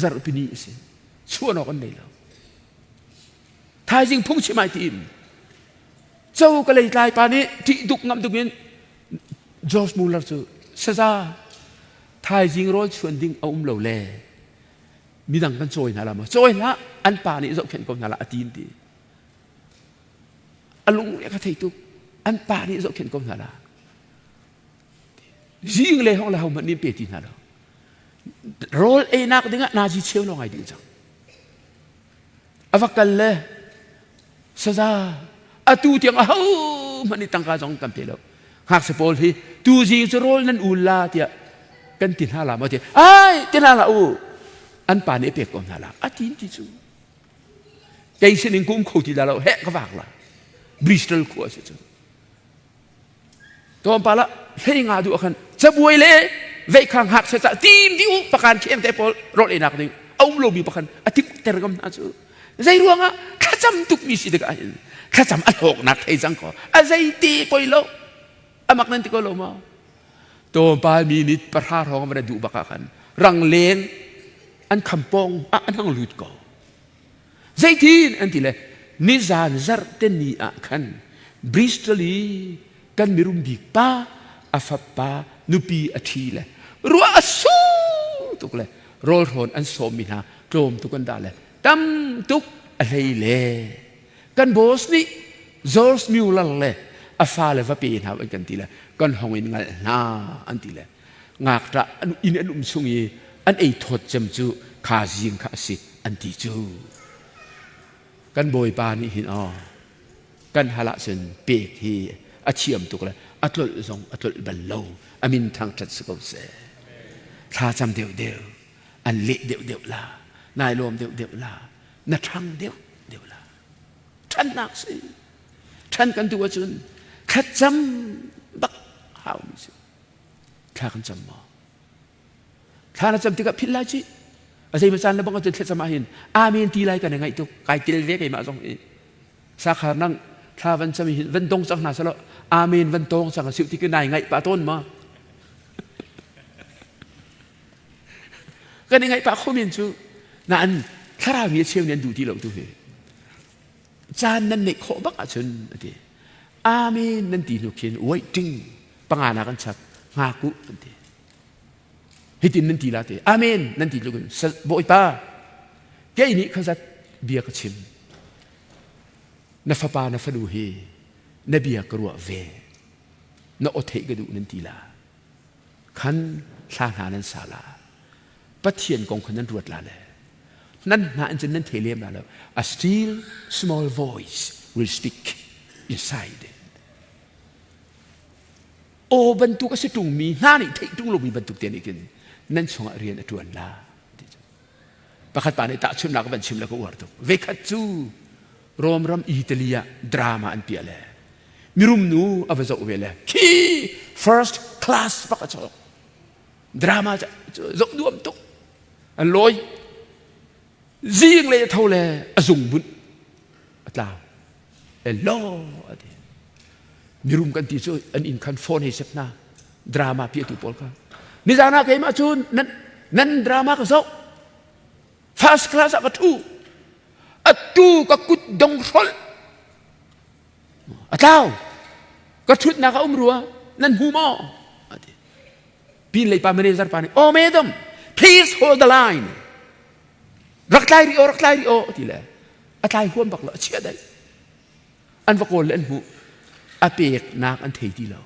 zarhpini a si. Chuan awk an nei lo. Thaizing phungchim ai tim. Cho ka lei tlai pa nih ṭih duk ngam duk in George Muller cu saza thaizing rawl chuan ding a um lo le midang kan cawi hna la maw cawi hlah an pa nih zohkhenh ko hna la a ti ti a lung ka thei tuk an pa nih zohkhenh ko hna la Zing le hong le ho hmanh nih pe ti hna lo. Rawl einak dingah nazi cheu lawng ai ding cang. A va kal le saza atu tiang a ho hmanh nih tangka zong kan pe lo. Ngakchia pawl hi tu zing cu rawl nan ul la tiah kan ti hna la maw ti ai ti hna la u an pa nih a pek ko hna la a ti ti cu kei sinin kum kho ti la lo heh ka vak la Bristol khua si cu Tlawmpal ah hlei nga duh ah khan cabuai le veikha hngak se ca tim dih u pakan khem te pawl rawl einak ding a um lomi pakhan a timh ter ngam hna cu zei ruangah thlacam tukmi si tikah hin thlacam a hlawknak thei cang ko a zei te poi lo amak nan ti ko lo maw tlawmpal mi nit pahra hrawng van duh bak ah khan rang leng an kham pong ah an hang lut ko Zeitin an ti le nizan zarhte ni ah khan Bristol i kan mirum bik pa a fapa nupi a ṭhi le ruah a sur tuk le rawlhrawn an sawmmi hna tlawm tuk an dah le tam tuk a hlei le kan boss nih George Mueller le a fale va pe hna an kan ti le kan hong in ngalh hna an ti le ngakṭah an inn an um chung i an ei thawt cem cu kha zing kha a si an ti cu kan bawipa nih hin aw kan hal ahcun pek hi a thiam tuk le a tlolh zong a tlolh bal lo a min thangṭhat si ko seh thla cam deuh deuh an leh deuh deuh la nai lawm deuh deuh la na ṭhang deuh deuh la ṭhannak si ṭhan kan duh ahcun thlacam bak hau mi si Thla kan cam maw? Thla na cam tikah philh lai cih. A zei caan le bang ahcun thlacam ahhin amen ti lai kan i ngaih tuk. Kai tel ve keimah zong hi. Sakhar nang thla van cam hin van dong cang hna selaw amen van tawng cang a siu ti nai ngaih pah tawn ma? Kan i ngaih pah kho men cu. Nain thlarau mi a cheu nih an duh ti lo tu hi. Caan nan neih khawh bak ahcun a ti. Amen nan ti hnu khin waiting panga na kan chap hngak u an ti hitin nan ti la te amen nan ti tluk in bawipa kei nih khazat bia ka chim na fapa na fanu hi na bia ka ruah ve na aw theih ka duh nan ti la khan hla hna nan sa la pathian kong kha nan ruat la le nan hna in cun nan thei lem la lo a still small voice will speak inside. Aw bantuk a si ṭungmi hna nih theih ṭung lomi bantuk te nih khin nan chungah rian a ṭuan la. Pakhat pa nih tahchunhnak van chim le ka uar tuk. Vekhat cu Rom ram Italy ah drama an piah le mirum nu a va zoh ve le khi first class bak a cawk. Drama zoh nuam tuk. An lawi. Zing le tho le a zung bunh a tlau. Elo a ti. Mirum kan ti cu an inn khan phone hei set hna. Drama piahtu pawl kha. Nizan ah keimah cu nan, nan drama ka zoh. First class ah ka ṭhu. Atu ka kut dong hrolh. A tlau. Ka ṭhutnak a um rua. Nan hmu maw? A ti. Pin lei pa manager pa nih, Oh madam, please hold the line. Rak tlai rih aw, rak tlai rih aw, ti le a tlai huam bak lo, a chia dai. An va kawl le an hmuh. A peknak an thei ti lo.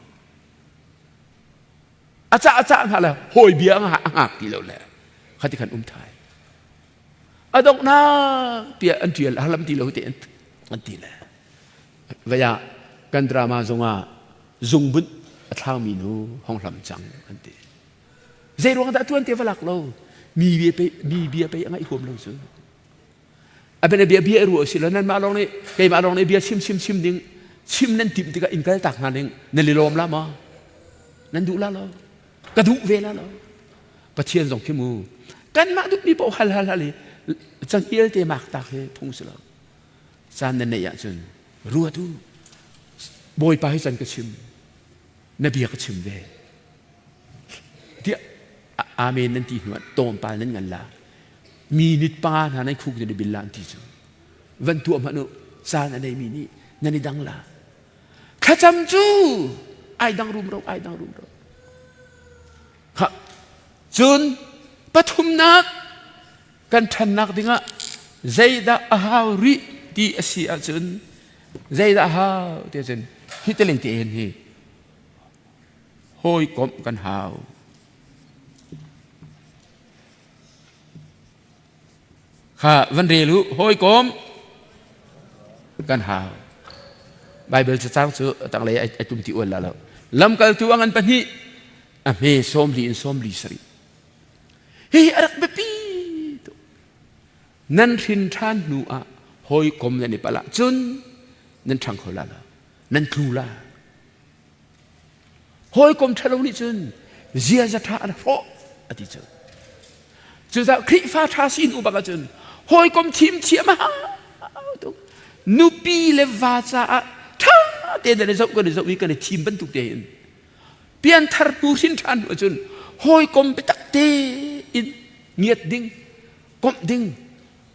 A cah a cah hna le hawi bia a ngak ti lo le khati khan um thai. A donghnak tiah an ṭial a lam ti lo te an ti le. Vaya kan drama zongah zungbunh a thlaumi nu hong hlam cang an ti. Zei ruang dah tuan te va lak lo mi bia pei mi bia pei a ngaih huam lo cu. A bia bia bia ruah si lo nanmah lawng nih keimah lawng nih bia chim chim chim ding chim nan timh tikah in kal tak hna ning nan i lawm la maw? Nan duh la lo? Ka duh ve la lo? Pathian zong khi mu kanmah duhmi paoh hal hal hal i cangel te mak tak hi phung si lo. Caan nan neih ahcun ruat u. Bawipa hi can ka chim na bia ka chim ve. Tiah amen nan ti hnu ah tawmpal nan ngan la. Mi nit pa hna nan khuk nan i bil la an ti cu. Van tuah hmanh u caan a neimi nih nan i dang la. Thlacam cu ai dang rumro ai dang rumro. Kha cun pathumnak kan ṭhannak dingah zeidah a hau rih ti a si ahcun zeidah a hau ti ahcun hi te lei te hin hi hawikomh kan hau. Kha van rel u hawikom kan hau. Bible cacang cu tanglei ai tum ti ual la lo. Lamkaltu a ngan pahnih a hme 40 in 47. Hihi a rak biapi tuk. Nan hrin ṭhan hnu ah hawikom nan i palh ahcun nan ṭhang kho la lo. Nan tlu la. Hawikom ṭhalo nih cun ziaza ṭha an hrawh a ti cu. Cucaah Khrihfa ṭha si hnu bak ahcun hawikom thim thiam a hau tuk. Nupi le va caah ṭha tein kan i zoh kan i zoh i kan i thim bantuk tein pianthar hnu hrin ṭhan hnu ahcun hawikom biatak tein ngiat ding, komh ding,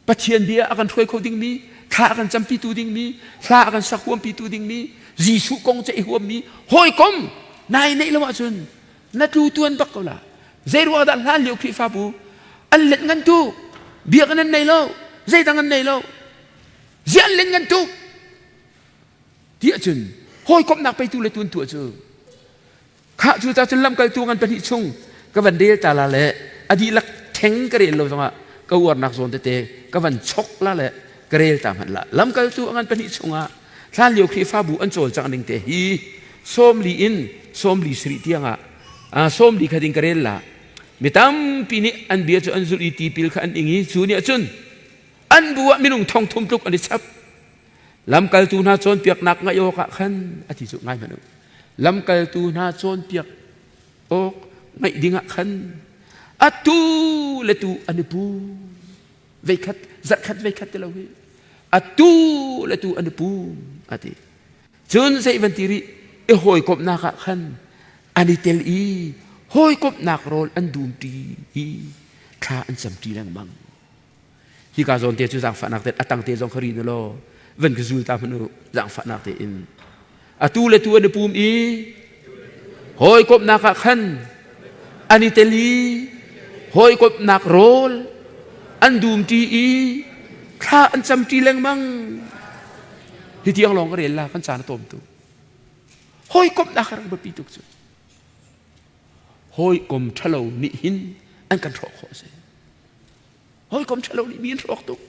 Pathian bia a kan hruai kho dingmi, thla a kan campitu dingmi, hla a kan sak huampitu dingmi, Jesuh kong ceih huammi hawikom nai neih lo ahcun na tlu tuan bak ko la. Zei ruang dah hlan lio Khrihfabu an let ngan tu biakinn an nei lo, zeidang an nei lo. Ziah an let ngan tuk? Ti ahcun hawikomhnak peitu le tuantu cu Khah cu ca cun lamkaltu ngan pahnih chung ka van rel ta la le a dihlak theng ka rel lo zongah ka uarnak zawn tete ka van chok la le ka rel ta hmanh la. Lamkaltu a ngan pahnih chungah hlan lio Khrihfabu an cawlcangh ning te hi 40 in 47 tiangah 40 kha ding ka rel la. Mi tampi nih an bia cu an zulh i tipil kha an ing i cu nih ahcun an bu ah minung thong thum tluk an i chap. Lamkaltu hna cawnpiaknak ngaih awkah khan a ti cu ngai hmanh u. Lamkaltu hna cawnpiak awk ngaih dingah khan atu le tu an i pu. Veikhat, zarhkhat veikhat ti lo hi. Atu le tu an i pu a ti. Cun zei van ti rih i hawikomhnak ah khan an i tel i hawikomhnak rawl an dumṭi i thla an camṭi lengmang. Hika zawn te cu zaangfahnak te a tang te zong kha ri na law van ka zul ta hmanh u zaangfahnak te in atu le tu an i pum i hawikomhnak ah khan an i tel i hawikomhnak rawl an dumṭi i thla an camṭi lengmang hi tiang lawng ka rel la kan caan a tawm tu hawikomhnak a rak biapi tuk cu hawikom ṭhalo nih hin an kan hrawh khawh a si Hawikom ṭhalo nih mi an hrawk tuk.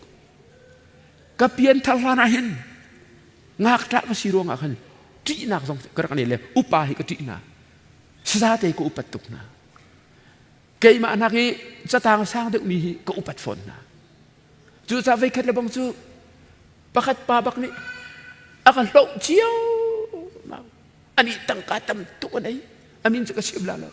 Ka pianthar hlan ah hin ngakṭah ka si ruangah khan ṭihnak zong ka rak nei le upa hi ka ṭih hna. Sazate ka upat tuk hna. Keimah nak i catang sang deuhmi hi ka upat fawn hna. Cucaah veikhat le bang cu pakhat pa bak nih a ka hloh cio. Ani tangka tam tuk an ei. A min cu ka chim la lo.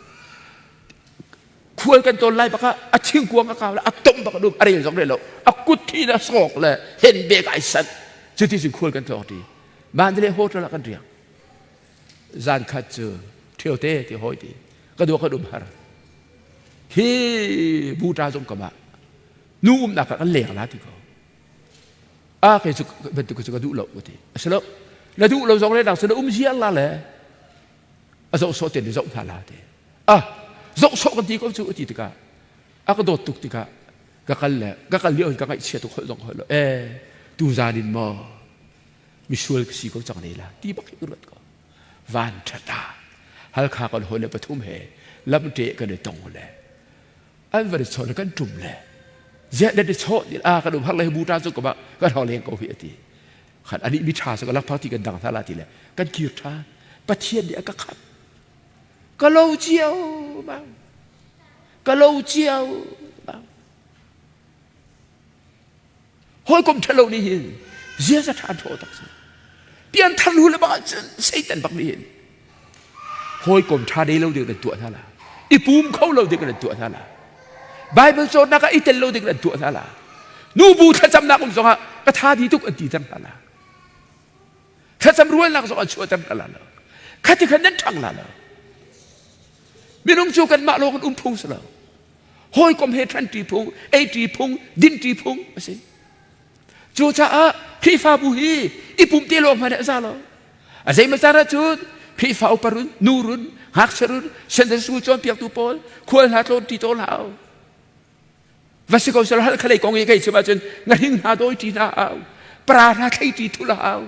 Khual kan tawn lai bak ah a thingkuang a kau le a tom bak a dum a rel zong rel lo. A kut thi na sawk le hen bek ai sanh. Cuti cun khual kan tlawng ṭi. Mandalay hotel ah kan riak. Zan khat cu ṭhio te ti hawi ti ka dua kan um har. Hi buta zong kam ah nu umnak ah kan leng la ti ko. A kei cu bantuk cu ka duh lo ka ti. A si lo. Na duh lo zong le dang cu na um ziar la le a zoh sawh te ni zoh hna la ti. Ah zoh sawh kan ti ko cu a ti tikah a ka dawt tuk tikah ka kal le ka kal lio in ka ngaihchia tuk holh zong holh lo eh tu zan in maw misual ka si ko cang ne la ti bak hi ka ruat ko van ṭhat ah Halkha kan hawi le pathum he lamṭe kan i tong le an van i chawn kan ṭum le ziah nan i chawh ti a kan um har le bu ta cu ka ba kan hau leng ko hi ati khan ani mi ṭha so ka lakphak ti kan dang hna la ti le kan kir ṭhan Pathian nih a ka khat ka lo cio bang ka lo cio bang Hawikom ṭhalo nih hin ziaza ṭha an hrawh tak si. Pianthar lu le bang ahcun Satan bak nih hin hawikom ṭha dei lo ding nan tuah hna la. I pum kho lo ding nan tuah hna la. Bible cawnnak ah i tel lo ding nan tuah hna la. Nubu thlacamnak um zongah ka tha di tuk an ti ter hna la. Thlacam rualnak zong an chuahter hna la lo. Khati khan nan ṭhang la lo. Minung cu kanmah lawng in um phung si lo. Hawikom he ṭhanṭi phung, eiṭi phung, dinṭi phung a si. Cucaah Khrihfabu hi i pumte lawng hmanh a za lo. A zeimaw caan ahcun Khrihfa upa run, nu run, ngakchia run, Sunday school cawnpiaktu pawl, khual hna tlawn ṭi tawn hau. Va si ko sel hal khalei kong i kei chim ahcun ngahring hna dawi ṭi hna hau, para hna thlei ṭi thul hau.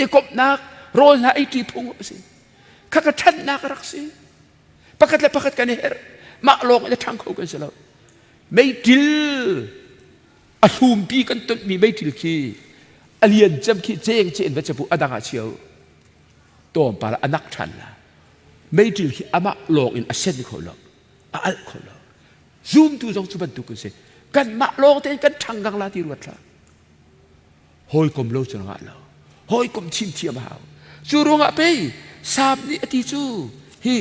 I komhnak rawl hna ei ṭi phung a si. Khaka ṭhannak a rak si. Pakhat le pakhat kan i herh. Mah lawng in a ṭhang kho kan si lo. Meiṭil a hlumpi kan tonhmi meiṭil khi a lian cem khi ceng ce in va cepu a dang ah chio tawmpal a nak ṭhan la. Meiṭil khi amah lawng in a sen kho lo, a alh kho lo. Zumtu zong cu bantuk kan si. Kanmah lawng tein kan ṭhang gang la ti ruat hlah. Hawikom lo cu ngah lo. Hawikom chim thiam a hau. Cu ruangah pei Sam nih a ti cu hi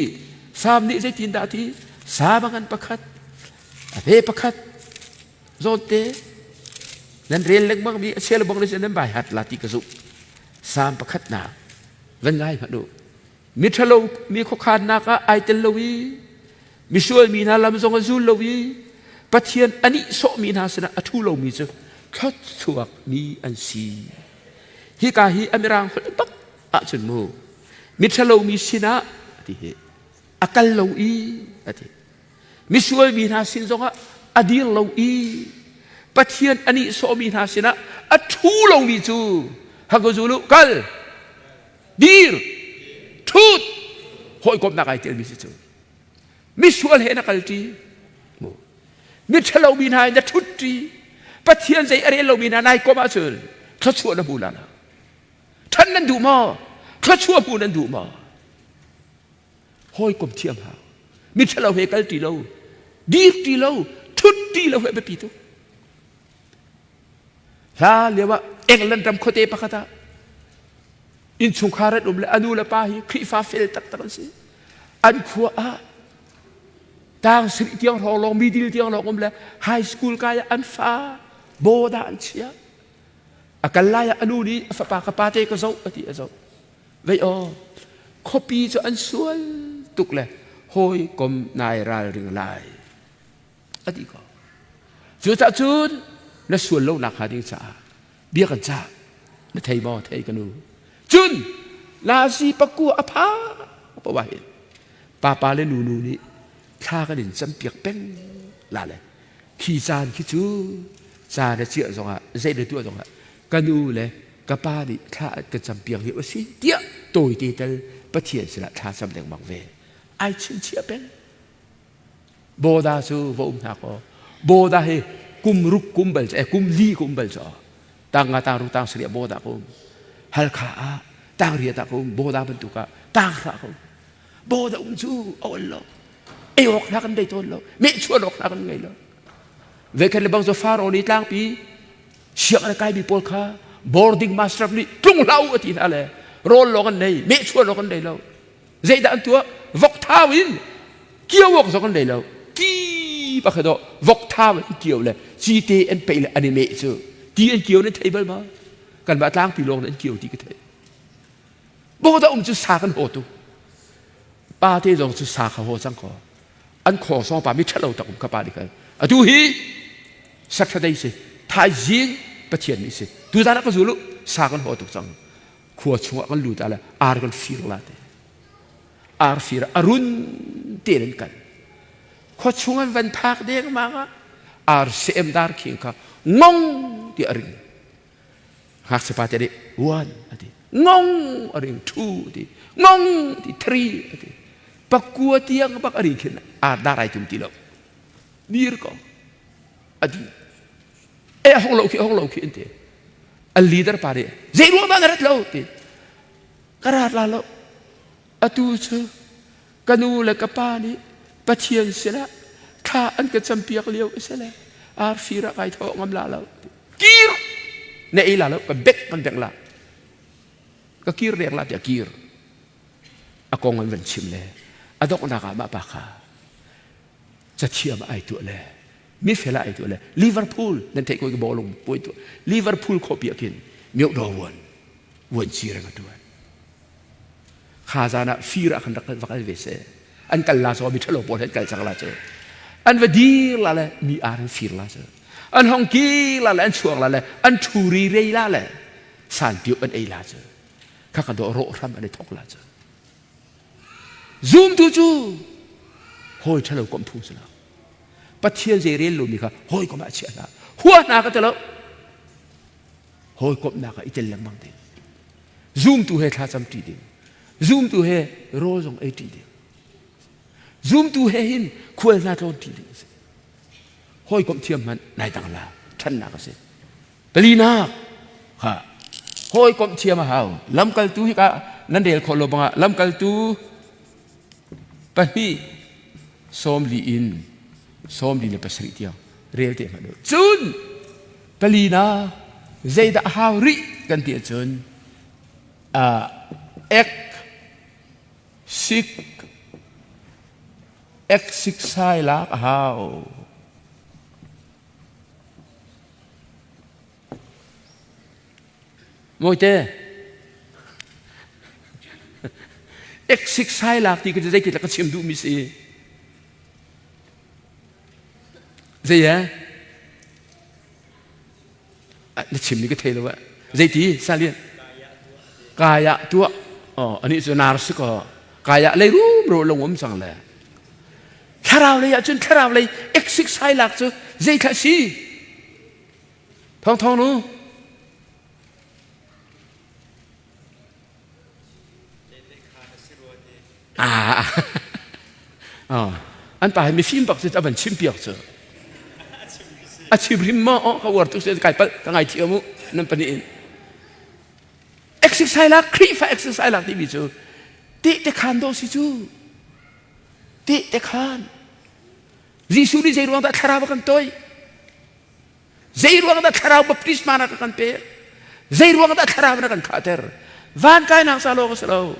Sam nih zeitin dah a ti? Sam a ngan pakhat, a ve pakhat, zawnte nan rel lengmang mi a chel bang le nan bai hat la ti ka zumh. Sam pakhat nak van ngai hmanh u. Miṭhalo mi khuakhannak ah ai tel lo i misual mi hna lam zong a zul lo i Pathian a nihsawhmi hna sinah a ṭhu lomi cu thluachuak mi an si. Hika hi a mirang holh bak ahcun mu miṭhalo mi sinah a ti hi a kal lo i a ti. Misual mi hna sin zongah a dir lo i Pathian a nihsawhmi hna sinah a ṭhu lomi cu hakazulu kal dir ṭhut hawikomhnak ai telmi si cu misual he na kalṭi miṭhalo mi hna na ṭhutṭi Pathian zei a rel lomi hna nai kom ahcun thluachuah na hmu la lo ṭhan nan duh maw thluachuah hmu nan duh maw hawikom thiam hau miṭhalo he kalṭi lo dirṭi lo ṭhutṭi lo he biapi tuk Hla lio ah England ram khuate pakhat ah innchungkhar an um le a nu le pa hi Khrihfa fel taktak an si. An khua ah tang sarih tiang hrawng lawng middle tiang lawng um le high school kai ah an fa bawda an chia. A kal lai ah a nu nih a fapa ka pa te ka zoh a ti a zoh. Vei aw khuapi cu an sual tuk le hawikom nai ralring lai. A ti ko. Cucaah cun na sual lo nak hnga ding caah bia kan cah. Na thei maw? Thei ka nu. Cun Nazi paku a pha paoh hin papa le nunu nih thla kan in campiak peng la le khi caan khi cu caan a ciah zongah zei na tuah zongah ka nu le ka pa nih thla kan campiak lio a si tiah tawite tel Pathian sinah thla cam lengmang ve ai chinchiah peng Bawda cu va um hna kaw bawda hi kum ruk kum bal eh kum li kum bal cu tang nga tang ruk tang sarih bawda ka um Halkha ah tang riat ah ka um bawda bantuk ah tang hra ka um. Bawda um cu a ol lo. Ei awk hna kan bei tawn lo. Meh chuan awk hna kan ngei lo. Vekhat le bang cu Faro nih tlangpi sianginn a kaimi pawl kha boarding master nih tlung hlah u a ti hna le rawl lawng an nei, meh chuan awk an nei lo. Zeidah an tuah? Vok thau in kio awk zong an nei lo. Ti pakhat aw vok thau in kio le cite an peih le an i meh cu ti an kio nan thei bal ma? Kanmah tlangpi lawng an kio ti ka thei. Bawda um cu sa kan haw tu. Pa te zong cu sa kha haw cang ko. An khaw song pa mi ṭhalo tak um kha pa nih khan. Atu hi Saturday si. Thaizing Pathian nih si. Tuzan ah ka zul u sa kan haw tuk cang. Khua chungah kan lut ah le ar kan fir la te. Ar fir a run te an kal. Khua chung an van phak dengmang ah ar sem dar khing kha ngong ti a ring. Ngakchia pa te nih one a ti. Ngong a ring two a ti. Ngong a ti three a ti. Pakua tiang bak a ring khin ar dar ai tum ti lo. Dir ko. A di. E hong lo khi hong lo khi an ti. An leader pa nih zei ruang dah na rat lo ti. Ka rat la lo. Atu cu ka nu le ka pa nih Pathian sinah thla an ka campiak lio a si le arfi rak ai thawh ngam la lo. Kir! Na ei la lo, ka bek kan bek la. Ka kir dek la tiah kir. A kong an van chim le a donghnak ah mah pa kha cathiam ai tuah le mifel ai tuah le Liverpool nan theih ko ka bawlung puai tuah Liverpool khuapi ah khin mioh do vuan vuan ci reng a tuan kha zan ah fir ah khan rak va kal ve seh an kal la so mi ṭhalo pawl an kal cang la cu an va dir la le mi ar an fir la cu an hong ki la le an chuak la le an ṭhu ri rei la le san piu an ei la cu kha ka dawh rawh hram an i thok la cu zumtu cu hawi ṭhalo komh phung si lo Pathian zei rel lomi kha hawikom ah chia hna hua hna ka ti lo hawikomhnak ah i tel lengmang ding zumtu he thlacam ṭi ding zumtu he rawl zong ei ṭi ding zumtu he hin khual hna tlawn ṭi ding a si hawikomh thiam hmanh nai dang la ṭhannak a si palinak ha hawikomh thiam a hau lamkaltu hi ka nan rel khawh lo bangah lamkaltu pahnih 40 in 47 tiang rel te hmanh u. Cun palina zeidah a hau rih kan ti ahcun ek sik ek sik sai lak a hau. Mawite ek sik sai lak ti ka cu zeitik ka chim duhmi si. Zei eh? Na chimmi ka thei lo eh. Zeiti salian? Kaya tuah. Oh, ani cu nar si ko. Kaya lei rum ro long um cang le. Thlarau lei ahcun thlarau lei eksik sai lak cu zei thla si? Thong thong nu. Ah. Oh. An pa hi mifim bak cu a van chim piak cu. A chim hrim maw? Oh, ka uar tuk si kai palh ka ngai thiam u nan pahnih in. Exercise lak Khrihfa exercise lak timi cu tehte khan do si cu. Tehte khan. Jesuh nih zei ruang dah thlarau a kan toih? Zei ruang dah thlarau baptisma na kan pek? Zei ruang dah thlarau na kan khahter? Van kainak sa lawng a si lo.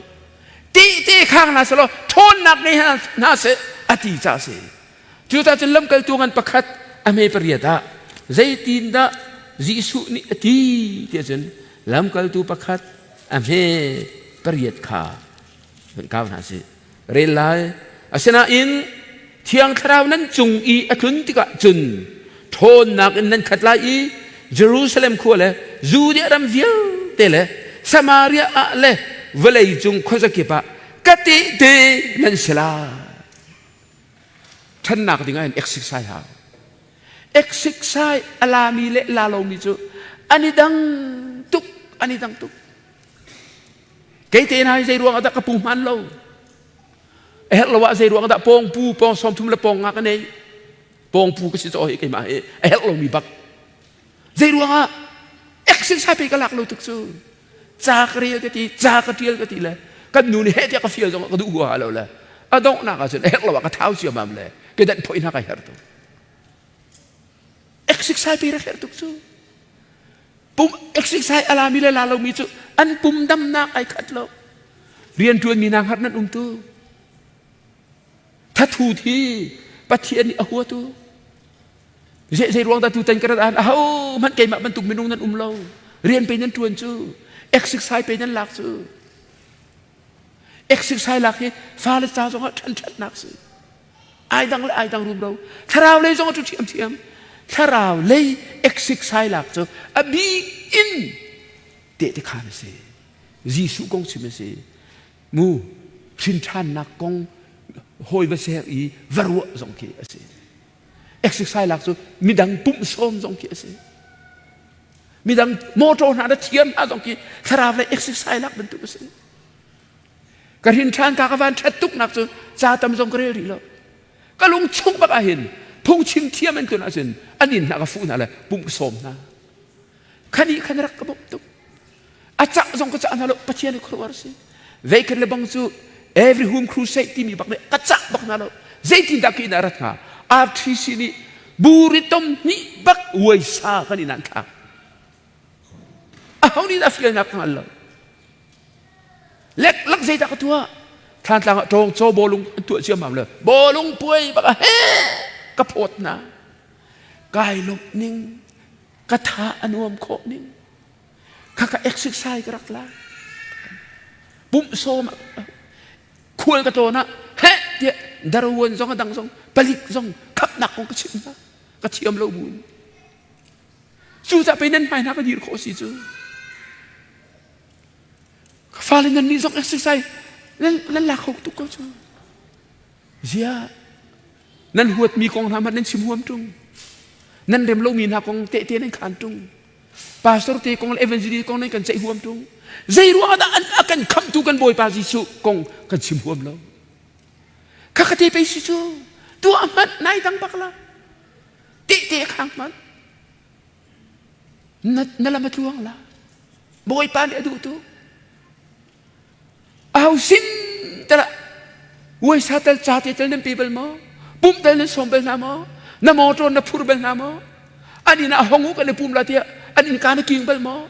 Tehte khang hna selaw ṭhawnnak ngei hna seh a ti ca a si. Cucaah cun lamkaltu ngan pakhat a hme pariat ah zeitindah Jesuh nih a ti tiah cun lamkaltu pakhat a hme pariat kha van kau hna sih. Rel lai. Asinain Thiang Thlarau nan cung i a tlun tikah cun ṭhawnnak in nan khat lai i Jerusalem khua le Judea ram vialte le Samaria ah le vawlei cung khuazakip ah ka tehte nan si lai. Ṭhannak ding ah hin exercise hau. Exercise a lami le la lomi cu an i dang tuk, an i dang tuk. Kei te hna hi zei ruang ah dah ka pu hman lo? A herh lo ah zei ruang dah pawngpu pawng 30 le pawng nga ka nei? Pawngpu ka si caw hi keimah hi a herh lomi bak. Zei ruang ah exercise pe ka lak lo tuk cu. Ca ka rel ka ti, ca ka tial ka ti le kan nu nih heh tiah ka fial zong ka duh huaha lo le. A donghnak ahcun a herh lo ah ka thau ciammam le kedan phoih hna kai herh tuk. Exercise pe rak herh tuk cu. Pum exercise a lami le la lomi cu an pum damnak ai khat lo. Rianṭuanmi hna hngar nan um tu. Thathu thi Pathian nih a huatu. Zei ruang dah tutan ka rat an aho hmanh keimah bantuk minung nan um lo. Rian pe nan ṭuan cu. Exercise pe nan lak cu. Exercise lak hi fale ca zongah ṭhanṭhatnak si. Ai dang le ai dang rumro. Thlarau lei zong a ṭu ṭhiamṭhiam. Thlarau lei exercise lak cu a bik in tehte khaan a si. Jesuh kong chim a si. Mu hrinṭhannak kong hawi va ser i va ruah zong khi a si. Exercise lak cu midang pumh sawm zong khi a si. Midang motor hna na thiam hna zong khi thlarau lei exercise lak bantuk a si. Ka hrin ṭhan ka ka van ṭhat tuknak cu ca tam zong ka rel rih lo. Ka lung chung bak ah hin phungchim thiam an tun ahcun an inn hna ka fuh hna le pumh ka sawm hna. Khani khan rak ka bawmh tuk. A cah zong ka cah hna lo Pathian i khuaruahhar si. Vacant le bang cu every home crusade timi bak nih ka cah bak hna lo. Zeitindah ka inn ah rat hnga? RTC nih buri tom hnih bak uaisa kan inn ah an thlak. Aho nih dah fialnak ka hngal lo. Lek lak zeidah ka tuah? Thlantlang ah ṭawng caw bawlung an tuah ciammam le bawlung puai bak ah he ka phawt hna. Kai lawmh ning, ka tha a nuam khawh ning, kha ka exercise ka rak la. Pumh sawm khual ka tlawn ah heh tiah darwan zong a dang zong palik zong khapnak kong ka chimh hna. Ka thiam lo bu in. Cucah pei nan hmai hna ka dir khawh si cu. Ka fale nan nih zong exercise nan nan lak kho tuk ko cu. Zia nan huatmi kong hna hmanh nan chim huam ṭung. Nan rem lomi hna kong tehte nan khaan ṭung. Pastor te kong le evangelist kong nan kan ceih huam ṭung. Zei ruang dah an a kan khamhtu kan Bawipa Jesuh kong kan chim huam lo. Kha ka te pei si cu. Tuah hmanh nai dang bak la. Tehte khang hmanh. Na, na lam a tluang la. Bawipa nih a duh tu. Aho sin tal ah uaisa tal ca te tal nan pe bal maw? Pumh tal nan sawm bal hna maw? Na motor na phur bal hna maw? An inn ah hong u kan i pum la tiah an innka na king bal maw?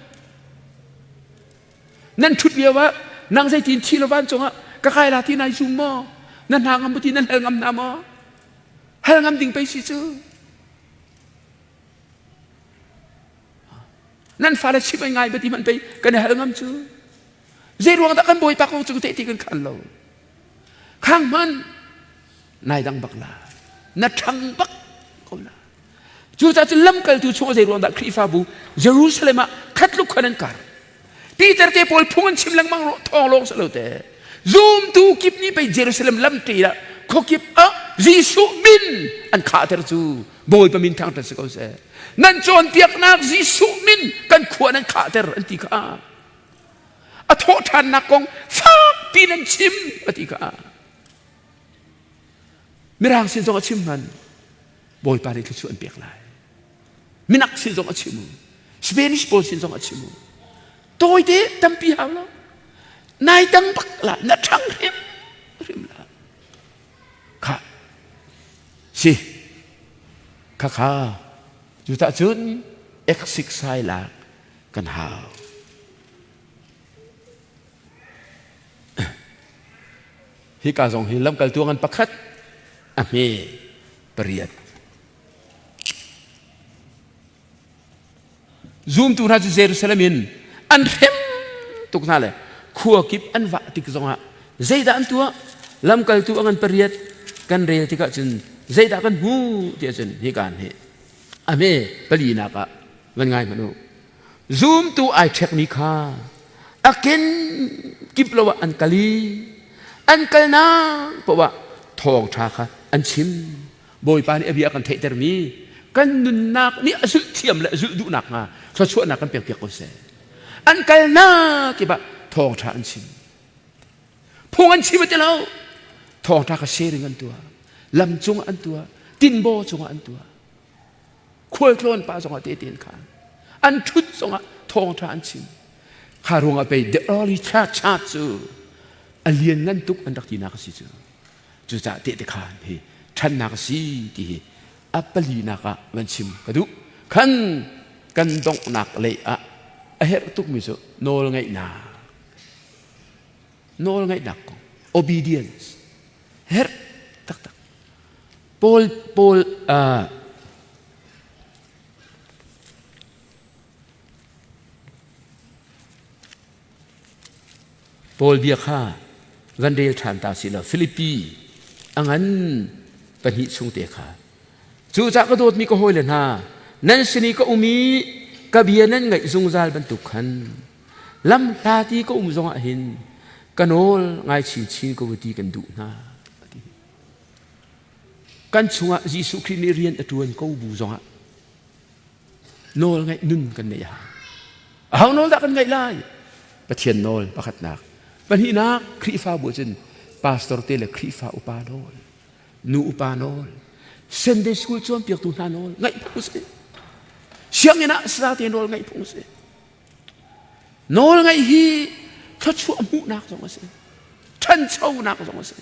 Nan ṭhut lio ah nang zeitin thi lo vancung ah ka kai la ti nai zum maw? Na hna ngam ti nan hal ngam hna maw? Hal ngam ding pei si cu. Nan fale chim ai ngai bati hmanh pei kan i hal ngam cu. Zei ruang dah kan bawipa kong cu tehte kan khan lo. Khang hman nai dang bak la. Na ṭhang bak ko la. Cucaah cun lamkaltu chung zei ruang dah Khrihfabu Jerusalem ah khatluk khan an kar. Peter te pawl phung an chim lengmang thawng lawng si lo te. Zumtu kip nih pei Jerusalem lamte ah khuakip ah Jesuh min an khahter cu Bawipa min thangṭhat si ko seh. Nan cawnpiaknak Jesuh min kan khua nan khahter an ti kha. A thawhṭhannak kong fakpi nan chim a ti kha. Mirang sin zong a chim hman. Bawipa nih thluachuah an pek lai. Minak sin zong a chim u. Spanish pawl sin zong a chim u. Tawite tampi hau lo. Nai dang bak la na ṭhang hrim hrim la. Kha si kha kha cu tah cun exercise lak kan hau. Hika zong hi lamkaltu ngan pakhat a hme pariat. Zumtu hna cu Jerusalem in an hrem tuk hna le khua kip an vah tik zongah zeidah an tuah? Lamkaltu a ngan pariat kan rel tikah cun zeidah kan hmu tiah cun hika hi a hme palinak ah van ngai hmanh u. Zumtu ai ṭhekmi kha a ken kip lo ah an kal i an kalnak paoh ah thawngṭha kha an chim. Bawipa nih a bia a kan theihtermi kan nunnak nih a zulh thiam le a zulh duhnak hnga thluachuahnak kan pekpiak ko seh. An kalnak kip ah thawngṭha an chim. Phung an chim ti lo. Thawngṭha kha sharing an tuah. Lam cungah an tuah. Tinbaw cungah an tuah. Khualtlawn pa zongah tehte an khaan. An ṭhut zongah thawngṭha an chim. Kha ruangah pei the early church cu a lianngan tuk an rak tinak a si cu. Cucaah tehte khaan hi ṭhannak a si ti hi a palinak ah van chim ka duh. Khan kan donghnak lei ah a herh tukmi cu nawlngaihnak. Nawlngaihnak kong obedience herh taktak. Paul Paul uh, Paul bia kha van rel ṭhan ta si law Filipi a ngan pahnih chung te kha cucah ka dawtmi ka hawile hna nan sin i ka um i ka bia nan ngaih zungzal bantuk khan lam hlati ka um zongah hin ka nawl ngai chinchin ko ti kan duh hna kan chungah Jesuh Khrih nih rian a ṭuan ko bu zongah nawl ngaih nun kan neih a hau. Aho nawl dah kan ngaih lai? Pathian nawl pakhatnak. Pahnihnak Khrihfabu cun pastor te le Khrihfa upa nawl, nu upa nawl, Sunday school cawnpiaktu hna nawl ngaih phung si. Sianginn ah sara te nawl ngaih phung si. Nawl ngaih hi thluachuah hmuhnak zong a si. Ṭhanchonak zong a si.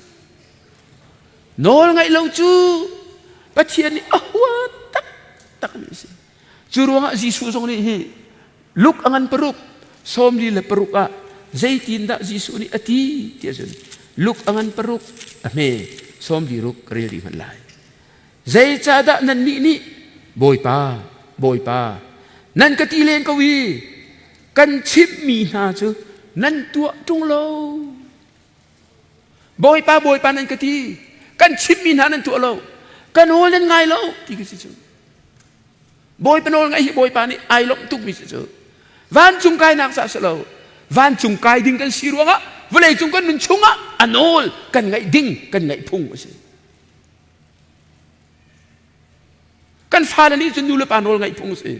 Nawl ngaih lo cu Pathian nih a huat taktakmi a si. Cu ruangah Jesuh zong nih hi Luke a ngan paruk, 46 ah zeitindah Jesuh nih a ti ti ahcun Luke a ngan paruk a hme 36 ka rel dih hmanh lai. Zeicahdah nannih nih Bawipa, Bawipa, nan ka ti len ko i kan chimhmi hna cu nan tuah ṭung lo. Bawipa, Bawipa nan ka ti. Kan chimhmi hna nan tuah lo. Ka nawl nan ngai lo ti ka si cu. Bawipa nawl ngaih hi Bawipa nih ai lawmh tukmi si cu. Vancung kainak ca si lo. Vancung kai ding kan si ruangah vawlei cung kan nun chungah a nawl kan ngaih ding kan ngaih phung a si. Kan fale nih cun nu le pa nawl ngaih phung a si.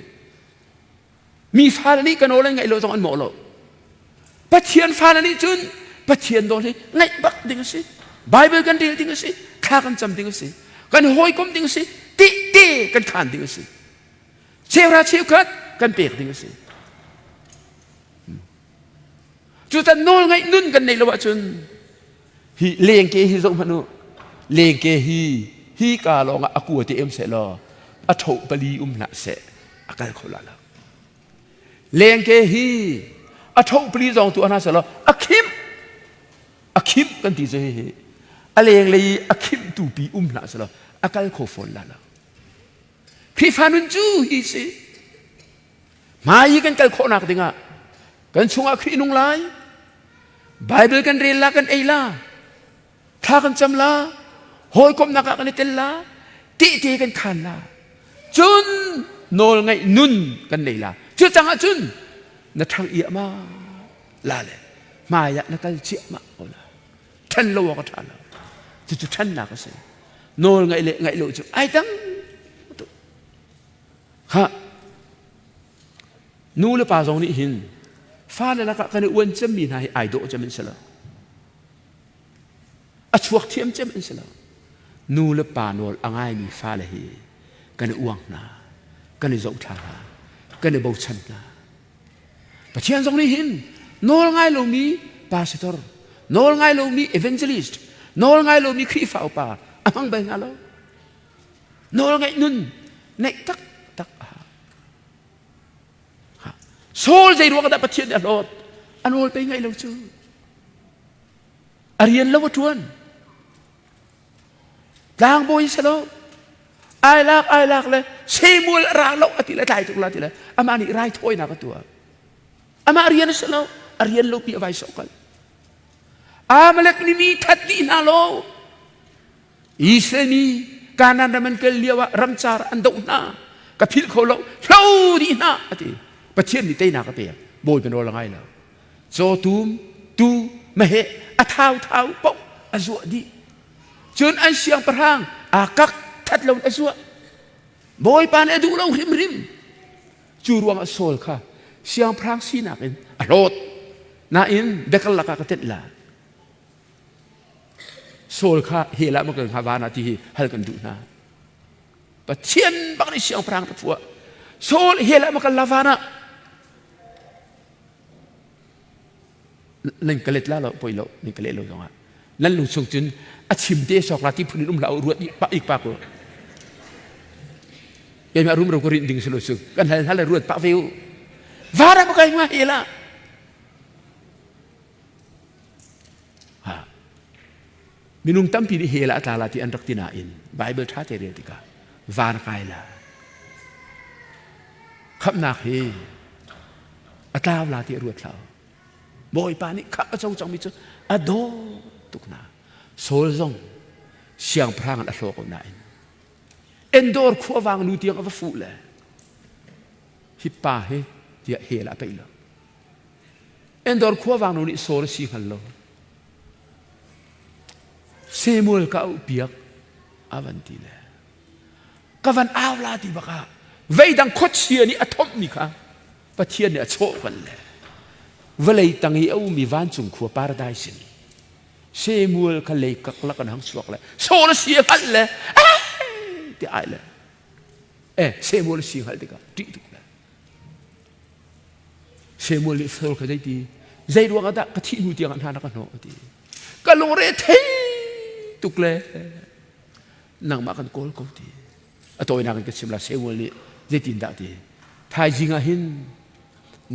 Mi fale nih ka nawl an ngaih lo zong an mawh lo. Pathian fale nih cun Pathian nawl hi ngaih bak ding a si. Bible kan rel ding a si. Thla kan cam ding a si. Kan hawikom ding a si. Tihte kan khaan ding a si. Cheuhra cheukhat kan pek ding a si. Cutan nawl ngaih nun kan neih lo ahcun hi lengke hi zoh hmanh u. Lengke hi hi ka lawng ah a kua te em seh law a tho pali um hlah seh a kal kho la lo. Lengke hi a tho pali zong tu hna seh law a khim a khim kan ti cu hi a lenglei i a khim tu pi um hlah seh law a kal kho fawn la lo. Khrihfa nun cu hi si. Hmai i kan kal khawhnak dingah kan chungah Khrih nung lai. Bible kan rel la kan ei la. Thla kan cam la. Hawikomhnak ah kan i tel la. Tehte kan khaan la. Cun nawl ngaih nun kan nei la. Cu cang ah cun na ṭhang iah ma la le hmai ah na kal ciahmah ko la. Ṭhen lo awk a ṭha lo. Cucu ṭhennak a si. Nawl ngaih le ngaih lo cu ai dang tuk. Khah nu le pa zong nih hin fale lakah kan i uan cemmi hna hi ai dawh cem an si lo. A chuak thiam cem an si lo. Nu le pa nawl a ngaimi fale hi kan i uang hna, kan i zohthla hna, kan i bochan hna. Pathian zong nih hin nawl ngai lomi pastor, nawl ngai lomi evangelist, nawl ngai lomi Khrihfa upa a hmang bal hna lo. Nawlngaih nun neih taktak a hau. Saul zei ruang dah Pathian nih a hlawt? A nawl pei ngaih lo cu. A rian lo a ṭuan. Tlangbawi si lo. Ai lak ai lak le Samuel a ra lo a ti le tlai tuk la ti le amah nih raithawinak a tuah. Amah rian a si lo. A rian lo pi a vai sawh kal. Amalek nih mi that dih hna lo. Israel mi Kanaan ram an kal lio ah ramcar an doh hna ka philh kho lo hlo dih hna a ti Pathian nih teinak a pek Bawipa nawl a ngai lo cawtum tu meheh a thau thau paoh a zuah dih cun an siangpahrang aa kak that lo a zuah Bawipa nih a duh lo hrimhrim cu ruangah Saul kha siangpahrang sinak in a hlawt nain biakarlak ah ka tenh la Saul kha hell ah ma kal hnga van ah ti hi hal kan duh hna. Pathian bak nih siangpahrang ka phuah. Saul hell ah ma kal la van ah nan ka let la lo poi lo nan ka let lo zongah nan lung chung cun A chim te sok la ti phun in um hlah u ruat ik ik pa ko. Keimah rumro ka rinh ding si lo cu. Kan hal hal ruat pak ve u. Vara ma kai nga hi la. Ha. Minung tampi nih hell ah a tla la ti an rak ti nain Bible ṭha te rel tikah van kai la. Khamhnak hi a tlau la ti a ruat hlah. Bawipa nih khamh a co cangmi cu a daw tuk hna. Saul zong siangpahrang in a hlaw ko nain Endor khuavang nu tiang a va fuh le hi pa hi tiah hell ah a paih lo. Endor khuavang nu nih Saul a si hngal lo. Samuel ka auh piak a van ti le ka van au la ti bak ah veidang khuachia nih a thomhmi kha Pathian nih a chawh kan le vawlei tang i a ummi vancung khua paradise in Samuel kha lei kak lak an hang chuak le Saul a si a hngalh le ti ai le eh Samuel a si hngalh tikah ṭih tuk le Samuel nih Saul kha zeiti zei ruang ah dah ka thih hnu tiang ah hna na ka hnawh a ti. Ka lungre thei tuk le nangmah kan kawl ko ti. A tawinak in ka chim la Samuel nih zeitin dah ti. Thaizing ah hin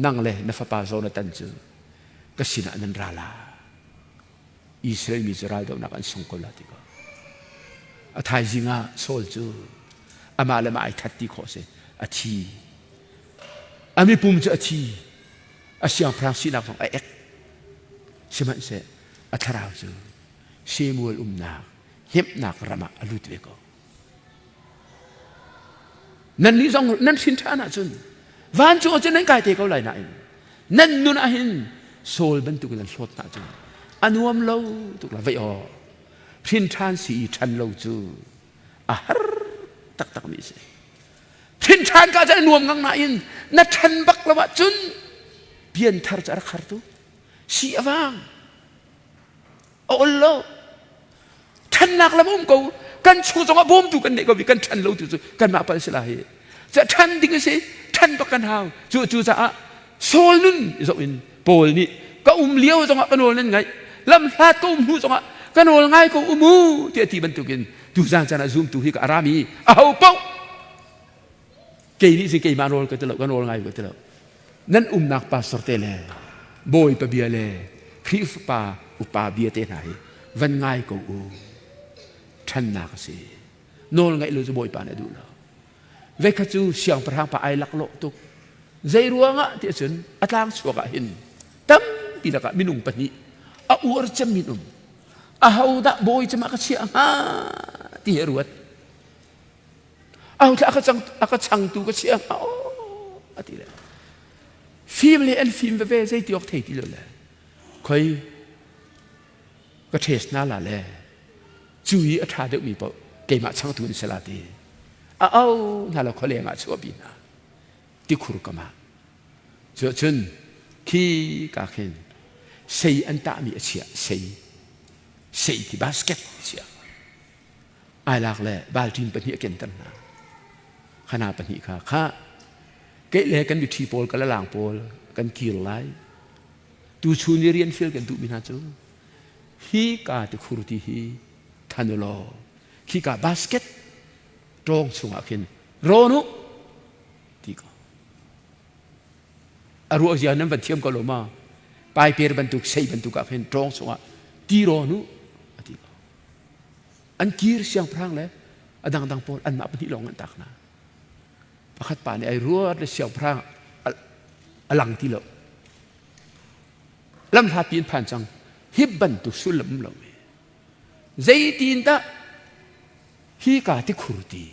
nang le na fapa Jonathan cu ka sinah nan ra la. Israel mi cu raldohnak an sung ko la ti ko. A thaizing ah Saul cu amah le mah ai that ti khawh si a thi. A mipum cu a thi. A siangpahrang sinak zong a ek. Sihmanhseh a thlarau cu Samuel umnak hnemhnak ram ah a lut ve ko. Nannih zong nan hrin ṭhan ahcun vancung ah cun nan kai te ko lai nain nan nun ah hin Saul bantuk in nan hlawt hna ahcun a nuam lo tuk la vei aw hrin ṭhan si i ṭhan lo cu a har taktak mi a si. Hrin ṭhan ka cun a nuam ngang nain na ṭhan bak lo ahcun pianthar cu a rak har tu si a vang a ol lo ṭhannak lam um ko kan chung zongah bawmtu kan neih ko kan ṭhan lo tu cu kanmah pal si la hi ca ṭhan ding a si ṭhan bak kan hau cu cu caah Saul nun zoh in Paul nih ka um lio zongah ka nawl nan ngaih lam hlat ka um hnu zongah ka nawl ngai ko umu tiah ti bantukin tuzan caan ah zumtu hi ka arami aho paoh kei nih sin keimah nawl ka ti lo ka nawl ngai ka ti lo nan umnak pastor te le bawipa bia le Khrihfa upa bia te hna hi van ngai ko u ṭhannak a si nawl ngaih lo cu bawipa nih a duh lo veikhat cu siangpahrang pa ai laklawh tuk zei ruangah ti cun a tlang chuak ah hin tampi lakah minung pahnih a uar cem min um ahodah bawi cem ah ka chiah hnga ti hi a ruat aho thla a ka changtu ka chiah hnga a ti le fim le an fim veve zei ti awk thei ti lo le khoi ka ṭhes na la le cu i a ṭha deuhmi paoh keimah changtu in sela ti a au hna lo khualeng ah chuahpi hna tikhur kam ah cu cun khi ka khin sei an tahmi a chiah sei sei ti basket a chiah ai lak le balṭin pahnih a kenter hna khana pahnih kha kha kei le kan miṭhi pawl ka lalang pawl kan kir lai tu chun i rian fial kan duhmi hna cu hi ka tikhur ti hi than u law khi ka basket ṭawng chungah khin rawn u ti ko a ruah zia nan van thiam ko lo ma paiper bantuk sei bantuk ah khin ṭawng chungah ti rawn u a ti ko an kir siangpahrang le a dangdang pawl anmah pahnih lawng an tak hna pakhat pa nih ai ruat le siangpahrang a lang ti lo lamhlatpi in phan cang hi bantuk sullam um lo mi zeitin dah hi ka tikhur ti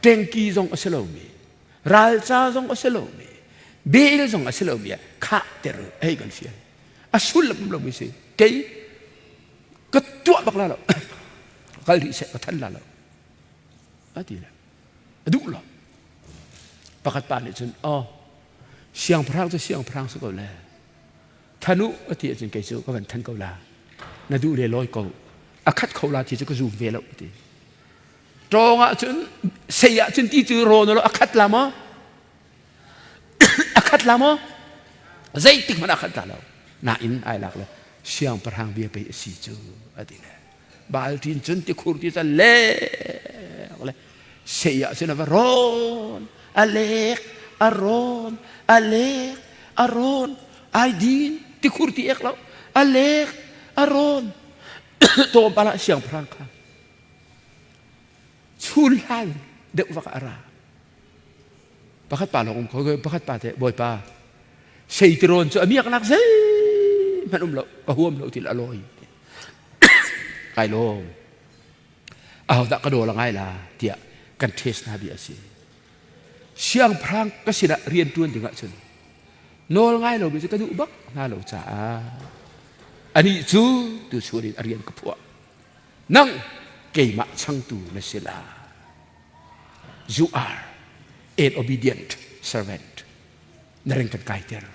tengki zong a si lomi ralca zong a si lomi bel zong a si lomi ah khah ter hei kan fial a sullam um lomi si kei ka tuah bak la lo kal rih seh ka than la lo a ti le a duh lo pakhat pa nih cun oh siangpahrang cu siangpahrang si ko le than u a ti ahcun kei cu ka van than ko la na duh le lawi ko a khat kho la ti cu ka zum ve lo ti tawng ah cun sei ah cun ti cu rawn lo a khat la maw a khat la maw zeitik hmanh a khat la lo nain ai lak le. Siangpahrang bia pei a si cu a ti le. Baal ṭin cun tikhur ti ca lek le sei ah cun a va rawn, a lek, a rawn, a lek, a rawn, ai din, tikhur ti ek lo, a lek, a rawn. Tlawmpal ah siangpahrang kha chun hlan deuh vak ah a ra. Pakhat pa lawng um kho, pakhat pa te bawipa sei tirawn cu a miaknak zeihmanh um lo, ka huam lo ti a lawi. Kai lawm. Ahodah ka dawl a ngai la tiah kan test hna bia a si. Siangpahrang ka sinah rian ṭuan ding ahcun nawl ngai lomi cu ka duh bak hna lo caah anih cu tuchun in a rian ka phuah. Nang keimah changtu na si la. You are an obedient servant. Na reng kan kaiter.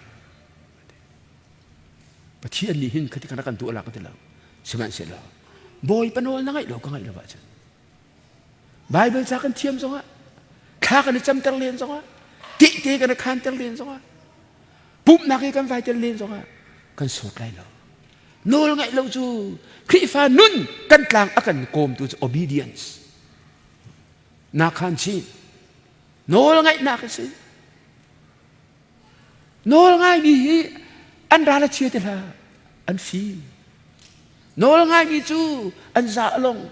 Pathian nih hin khati kan kan tuah la ka ti lo. Sihmanhsehlaw Bawipa nawl na ngaih lo ka ngaih lo ahcun Bible ca kan thiam zongah thla kan i camter len zongah tehte kan i khanter len zongah pumhnak i kan vai tel len zongah kan sawt lai lo. Nawl ngaih lo cu Khrihfa nun kan tlang a kan kawmtu cu obedience. Na khan chin. Nawl ngaihnak a si. Nawl ngaimi hi an ral a chia ti hlah. An fim. Nawl ngaimi cu an za a long.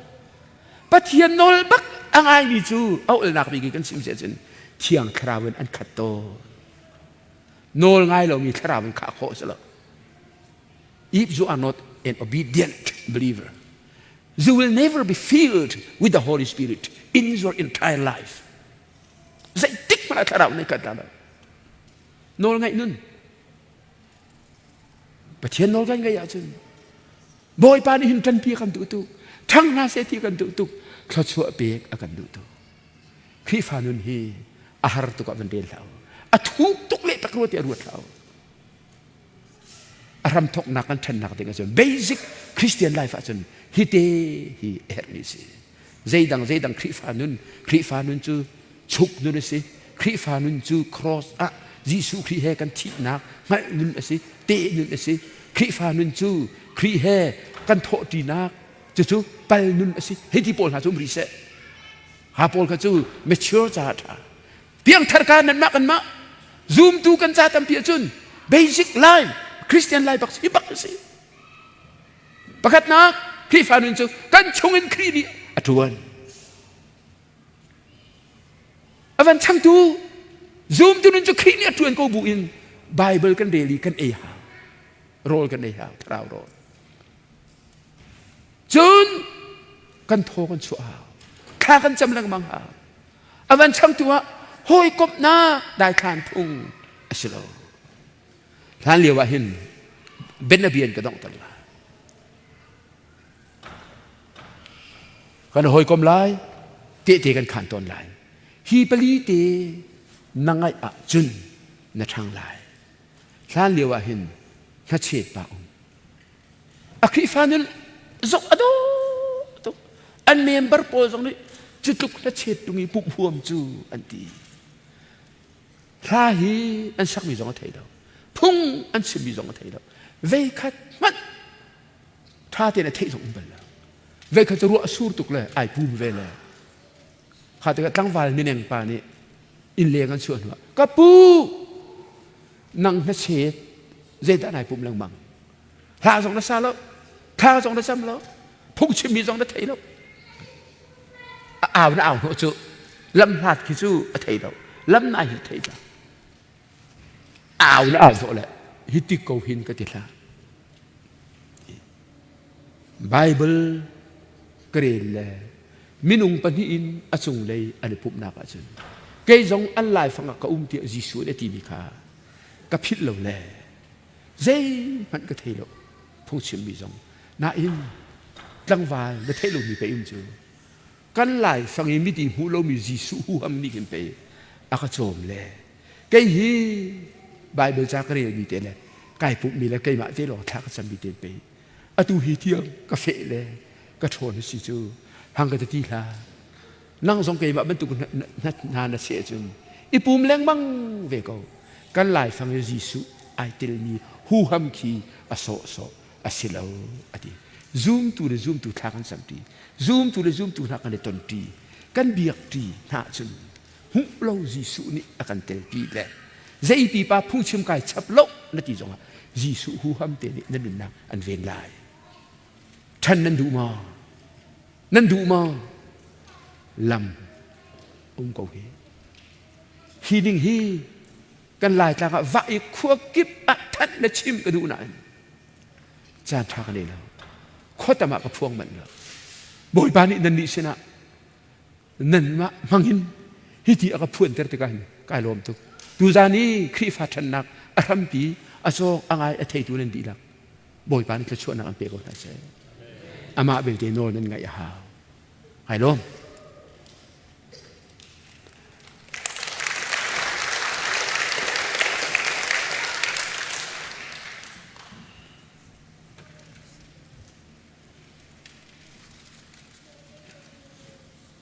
Pathian nawl bak a ngaimi cu a ulnak bik kan chim cun thiang thlarau in an khat tawn. Nawl ngai lomi thlarau in khah khawh si lo. If you are not an obedient believer, you will never be filled with the Holy Spirit in your entire life. Zeitik hmanh ah thlarau nih kan lo. Nawl ngaih nun. Pathian nawl kan ngaih ahcun Bawipa nih hin ṭanpi a kan duh tuk. Ṭhang hna seh ti kan duh tuk. Thluachuah pek a kan duh tuk. Khrihfa nun hi a har tuk ah van rel hlah u. A thuk tuk le tak rua ti a ruat hlah u. A hram thawknak kan ṭhannak ding ahcun basic Christian life ahcun hi te hi a herhmi a si. Zeidang zeidang Khrihfa nun, Khrihfa nun cu chuk nun a si. Khrihfa nun cu cross ah Jesuh Khrih he kan thihnak hngalh nun a si, teh nun a si. Khrihfa nun cu Khrih he kan thawhṭinak cucu pal nun a si. Hei ti pawl hna cu um rih seh. Ha pawl kha cu mature caah ṭha. Piangthar ka nanmah kanmah zumtu kan ca tampi ahcun basic life Christian life bak hi bak a si. Pakhatnak Khrihfa nun cu kan chungin Khrih nih a ṭuan. A van changtu zumtu nun cu Khrih nih a ṭuan ko bu in Bible kan rel i kan ei hau. Rawl kan ei hau, thlarau rawl. Cun kan thaw kan chuah hau. Thla kan cam lengmang hau. A van changtu ah hawikomhnak daithlan phung a si lo. Hlan lio ah hin bianabia in ka donghter lai. Kan hawikom lai, tehte kan khan tawn lai. Hi pali te na ngaih ahcun na ṭhang lai. Hlan lio ah hin hnachet pa um. A Khrihfa nun zong a dawh tuk. An member pawl zong nih cu tluk hnachet tung i pumh huam cu an ti. Hla hi an sakmi zong a thei lo. Phung an chimmi zong a thei lo. Veikhat hmanh ṭha tein a theih zong um bal lo. Veikhat cu ruah a sur tuk le ai pum ve le. Kha tikah tlangval mineng pa nih inn leng an chuah hnuah ka pu nang hnachet zeidah nai pum lengmang hla zong na sa lo thla zong na cam lo phung chimmi zong na thei lo a au na au hnawh cu lam hlat khi cu a thei lo lam nai hi thei lo au na au hnawh le hi ti ko hin ka ti hlah Bible ka rel le minung pahnih in a cunglei an i pumhnak ahcun kei zong an laifang ah ka um tiah Jesuh nih a timi kha ka philh lo le zeihmanh ka thei lo phungchimmi zong nain tlangval na theih lomi pei um cu kan laifang i miti hmuh lomi Jesuh huham nih khin pei a ka cawm le kei hi Bible ca ka relmi te le kai pumhmi le keimah te lawng thla ka cammi te pei atu hi tiang ka feh le ka ṭhawn si cu hang ka ti hlah nang zong keimah bantuk hna na si ahcun i pum lengmang ve ko kan laifang i Jesuh ai telmi huham khi a sawhsawh. a si lo a ti. Zumtu le zumtu thla kan camṭi. Zumtu le zumtu hna kan i tonṭi. Kan biakṭi hna ahcun hmuh lo Jesuh nih a kan telpi le zei pipa phungchim kai chap lo na ti zongah Jesuh huham te nih na nunnak an ven lai. Ṭhan nan duh maw? Nan duh maw? Lam um ko hi. Hi ding hi kan Laitlang ah vah i khua kip ah thanh le chim ka duh nain caan ṭha ka nei lo. Khuatam ah ka phuang manh lo. Bawipa nih nannih sinah nanmah hmangin hiti a ka phuanter tikah hin kai lawm tuk. Tuzaan i Khrihfa ṭhannak a hrampi a cawk a ngai a theitu nan dihlak Bawipa nih thluachuahnak an pe ko hna seh. Amah belte nawl nan ngaih a hau. Kai lawm.